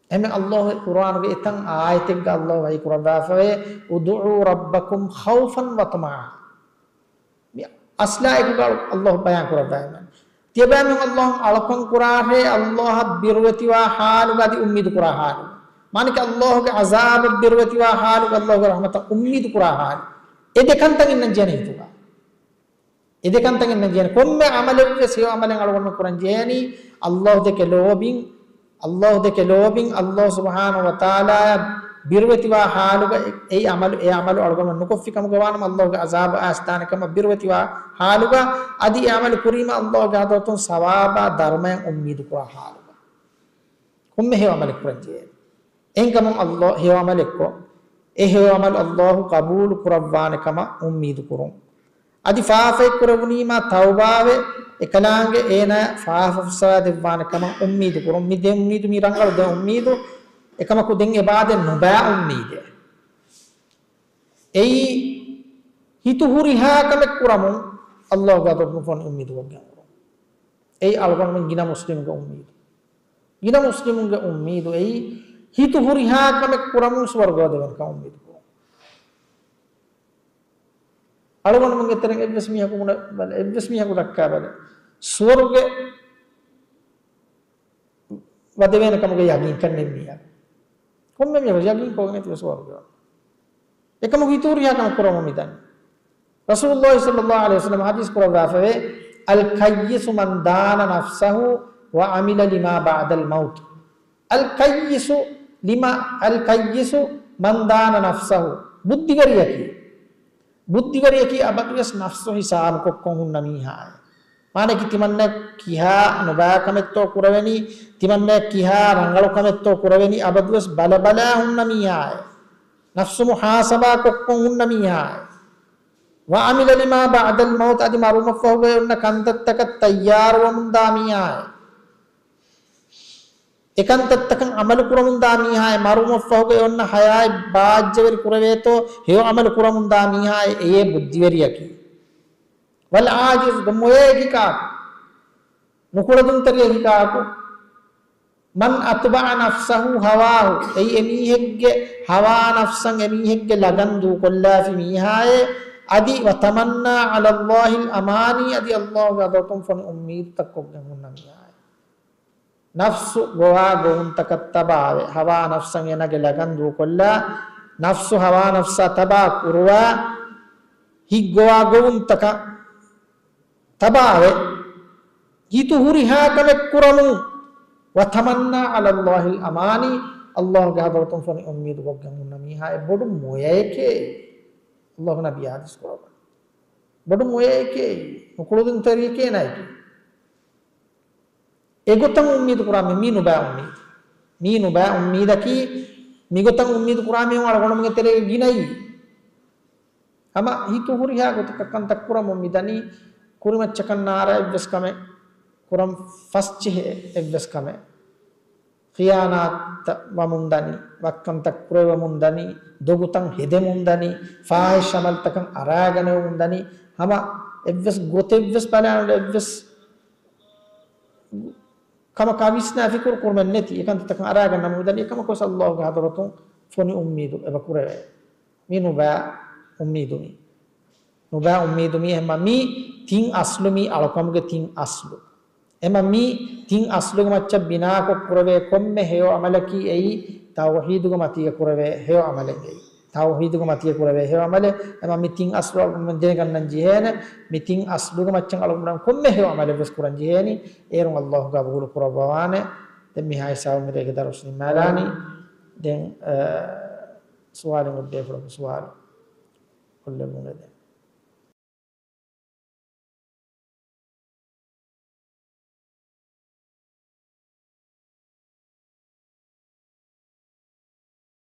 އެހެން ﷲ ގެ ޤުރުއާނުގެ އެތައް އާޔަތެއްގަ ﷲ ވަޙީ ކުރައްވާފަވޭ، "ادْعُوا رَبَّكُمْ خَوْفًا وَطَمَعًا." މި އަސްލާއެކުގަ ﷲ ބަޔާން ކުރައްވައިމެ. ތިޔަބައިމީހުން ﷲ އަށް އަޅުކަން ކުރާށޭ، ﷲ އަށް ބިރުވެތިވާ ޙާލުގަ އަދި އުއްމީދު ކުރާ ޙާލު. މާނައަކީ ﷲ ގެ ޢަޒާބަށް ބިރުވެތިވާ ޙާލުގަ، ﷲ ގެ ރަޙްމަތަށް އުއްމީދު ކުރާ ޙާލު. އެ ދެ ކަންތައް އިންނަން ޖެހޭނެ ހިތުގަ. އެ ދެ ކަންތައް އިންނަން ޖެހޭނެ. ކޮންމެ ޢަމަލެއްވެސް ހެޔޮ ޢަމަލެއް އަޅުގަނޑުމެން ކުރަން ޖެހޭނީ، ﷲ ދެކެ ލޯބިން، ﷲ ދެކެ ލޯބިން، ﷲ ސުބްޙާނަހޫ ވަތަޢާލާއަށް ބިރުވެތިވާ ޙާލުގަ، އެ، އެ ޢަމަލު، އެ ޢަމަލު އަޅުގަނޑުމެން ނުކޮށްފި ކަމުގަ ވާނަމަ، ﷲ ގެ ޢަޒާބު އައިސްދާނެ ކަމަށް ބިރުވެތިވާ ޙާލުގަ، އަދި އެ ޢަމަލު ކުރީމަ، ﷲ ގެ ޙަޟްރަތުން ސަވާބާ ދަރުމަޔަށް އުއްމީދު ކުރާ ޙާލުގަ. ކޮންމެ ހެޔޮ ޢަމަލެއް ކުރަން ޖެހޭނެ. އެހެންކަމުން ﷲ ހެޔޮ ޢަމަލެއްކޮށް، އެ ހެޔޮ ޢަމަލު ﷲ ޤަބޫލު ކުރައްވާނެ ކަމަށް އުއްމީދު ކުރުން. އަދި ފާފައެއް ކުރެވުނީމާ ތައުބާވެ، އެކަލާނގެ އޭނާ ފާފަ ފުއްސަވާ ދެއްވާނެ ކަމަށް އުއްމީދު ކުރުން. މި ދެ އުއްމީދު، މި ރަނގަޅު ދެ އުއްމީދު، އެކަމަކު ދެން އެބާދެން ނުބައި އުއްމީދެއް. އެއީ ހިތު ހުރިހާ ކަމެއް ކުރަމުން ﷲ ގާތު ނުފޮނި އުއްމީދު ކޮށްގެން ހުރުން. އެއީ އަޅުގަނޑުމެން ގިނަ މުސްލިމުގެ އުއްމީދު. ގިނަ މުސްލިމުންގެ އުއްމީދު އެއީ، ހިތު ހުރިހާ ކަމެއް ކުރަމުން ސުވަރުގަ ދެވެން ކަމަށް އުއްމީދު ކުރުން. އަޅުގަނޑުމެންގެ ތެރެއިން އެއްވެސް މީހަކު ބުނަ ބަލަ، އެއްވެސް މީހަކު ދައްކާ ބަލަ. ސުވަރުގެ ވަދެވޭނެ ކަމުގެ ޔަގީންކަން ނެތް މީހާ. ކޮންމެ މީހަކު ޔަގީން ކޮށްގެން އެތި ސުވަރުގެ. އެކަމަކު ހިތު ހުރިހާ ކަމެއް ކުރަމުން މިދަނީ. ރަސޫލުﷲ ޞައްލަﷲ ޢަލައިހި ވަސައްލަމަ ޙަދީޘް ކުރައްވާފަވޭ، "الكيس من دان نفسه وعمل لما بعد الموت." الكيس لما، الكيس من دان نفسه. ބުއްދިވެރިޔަކީ، ބުއްދިވެރިޔަކީ އަބަދުވެސް ނަފްސު ހިސާބުކޮށްކޮށް ހުންނަ މީހާއެއް. މާނައަކީ ތިމަންނަ ކިހާ ނުބައި ކަމެއްތޯ ކުރެވެނީ، ތިމަންނަ ކިހާ ރަނގަޅު ކަމެއްތޯ ކުރެވެނީ، އަބަދުވެސް ބަލަބަލާ ހުންނަ މީހާއެއް. ނަފްސު މުޙާސަބާ ކޮށްކޮށް ހުންނަ މީހާއެއް. وعمل لما بعد الموت، އަދި މަރުމަށްފަހުގައި އޮންނަ ކަންތައްތަކަށް ތައްޔާރުވަމުންދާ މީހާއެއް. އެކަންތައްތަކަށް ޢަމަލު ކުރަމުންދާ މީހާއެއް، މަރުމަށްފަހުގައި އޮންނަ ޙަޔާތް ބާއްޖަވެރި ކުރެވޭތޯ ހެޔޮ ޢަމަލު ކުރަމުންދާ މީހާއެއް، އެޔޭ ބުއްދިވެރިޔަކީ. والعاجز، މޮޔައެކީ ކާކު؟ ނުކުޅަދުންތެރިޔަކީ ކާކު؟ من أتبع نفسه هواه، އެއީ އެމީހެއްގެ ހަވާ ނަފްސަށް އެމީހެއްގެ ލަގަން ދޫކޮށްލާފި މީހާއޭ، އަދި وتمنى على الله الأماني، އަދި ﷲ ގެ ޙަޟްރަތުން ފޮނި އުއްމީދުތައް ކޮށްގެން ހުންނަ މީހާއޭ. ނަފްސު ގޮވާ ގޮވުންތަކަށް ތަބާވެ، ހަވާ ނަފްސަށް އޭނާގެ ލަގަން ދޫކޮށްލާ، ނަފްސު ހަވާ ނަފްސާ ތަބާ ކުރުވާ، ހިތް ގޮވާ ގޮވުންތަކަށް ތަބާވެ، ހިތު ހުރިހާ ކަމެއް ކުރަމުން، وتمنى على الله الأماني، ﷲ ގެ ޙަޟްރަތުން ފޮނި އުއްމީދު ކޮށްގެން ހުންނަ މީހާއެއް ބޮޑު މޮޔައެކޭ. ﷲ ގެ ނަބިއްޔާ ޙަދީޘް ކުރައްވަނީ. ބޮޑު މޮޔައެކޭ، ނުކުޅަދުންތެރިޔެކޭ ނައިކީ. އެގޮތަށް އުއްމީދު ކުރާ މީ، މީ ނުބައި އުއްމީދު. މީ ނުބައި އުއްމީދަކީ، މިގޮތަށް އުއްމީދު ކުރާ މީހުން އަޅުގަނޑުމެންގެ ތެރޭގަ ގިނައީ. ހަމަ ހިތު ހުރިހާ ގޮތަކަށް ކަންތައް ކުރަމުން މި ދަނީ، ކުރިމައްޗަކަށް ނާރާ އެއްވެސް ކަމެއް، ކުރަން ފަސްޖެހޭ އެއްވެސް ކަމެއް. ޚިޔާނާތްތައް ވަމުން ދަނީ، ވައްކަންތައް ކުރެވެމުން ދަނީ، ދޮގުތައް ހެދެމުން ދަނީ، ފާޙިޝް ޢަމަލްތަކަށް އަރާގަނެވެމުން ދަނީ، ހަމަ އެއްވެސް ގޮތެއްވެސް ބަލާނުލެ އެއްވެސް ކަމަކާ ވިސްނާ ފިކުރު ކުރުމެއް ނެތި، އެކަންތައްތަކަށް އަރާގަންނަމުން ދަނީ، އެކަމަކުވެސް ﷲ ގެ ޙަޟްރަތުން ފޮނި އުއްމީދު އެބަ ކުރެވޭ. މީ ނުބައި އުއްމީދު މީ. ނުބައި އުއްމީދު މީ އެހެންމަ މީ ތިން އަސްލު، މީ އަޅުކަމުގެ ތިން އަސްލު. އެމަ މީ ތިން އަސްލުގެ މައްޗަށް ބިނާކޮށް ކުރެވޭ ކޮންމެ ހެޔޮ ޢަމަލަކީ އެއީ ތައުޙީދުގެ މަތީގަ ކުރެވޭ ހެޔޮ ޢަމަލެއް އެއީ. ތައުޙީދުގެ މަތީގަ ކުރެވޭ ހެޔޮ ޢަމަލެއް. އެމަ މި ތިން އަސްލު އަޅުގަނޑުމެން ދެނެގަންނަން ޖެހޭނެ. މި ތިން އަސްލުގެ މައްޗަށް އަޅުގަނޑުމެން ކޮންމެ ހެޔޮ ޢަމަލެއް ވެސް ކުރަން ޖެހޭނީ. އޭރުން ﷲ ގާ ގުޅު ކުރައްވާނެ. ދެން މިހާ ހިސާބުން މިރޭގެ ދަރުސް ނިންމާލާނީ. ދެން، އަ، ސުވާލެއް އޮތް ބޭފުޅަކު ސުވާލު ކޮށްލެއްވުން ދެން.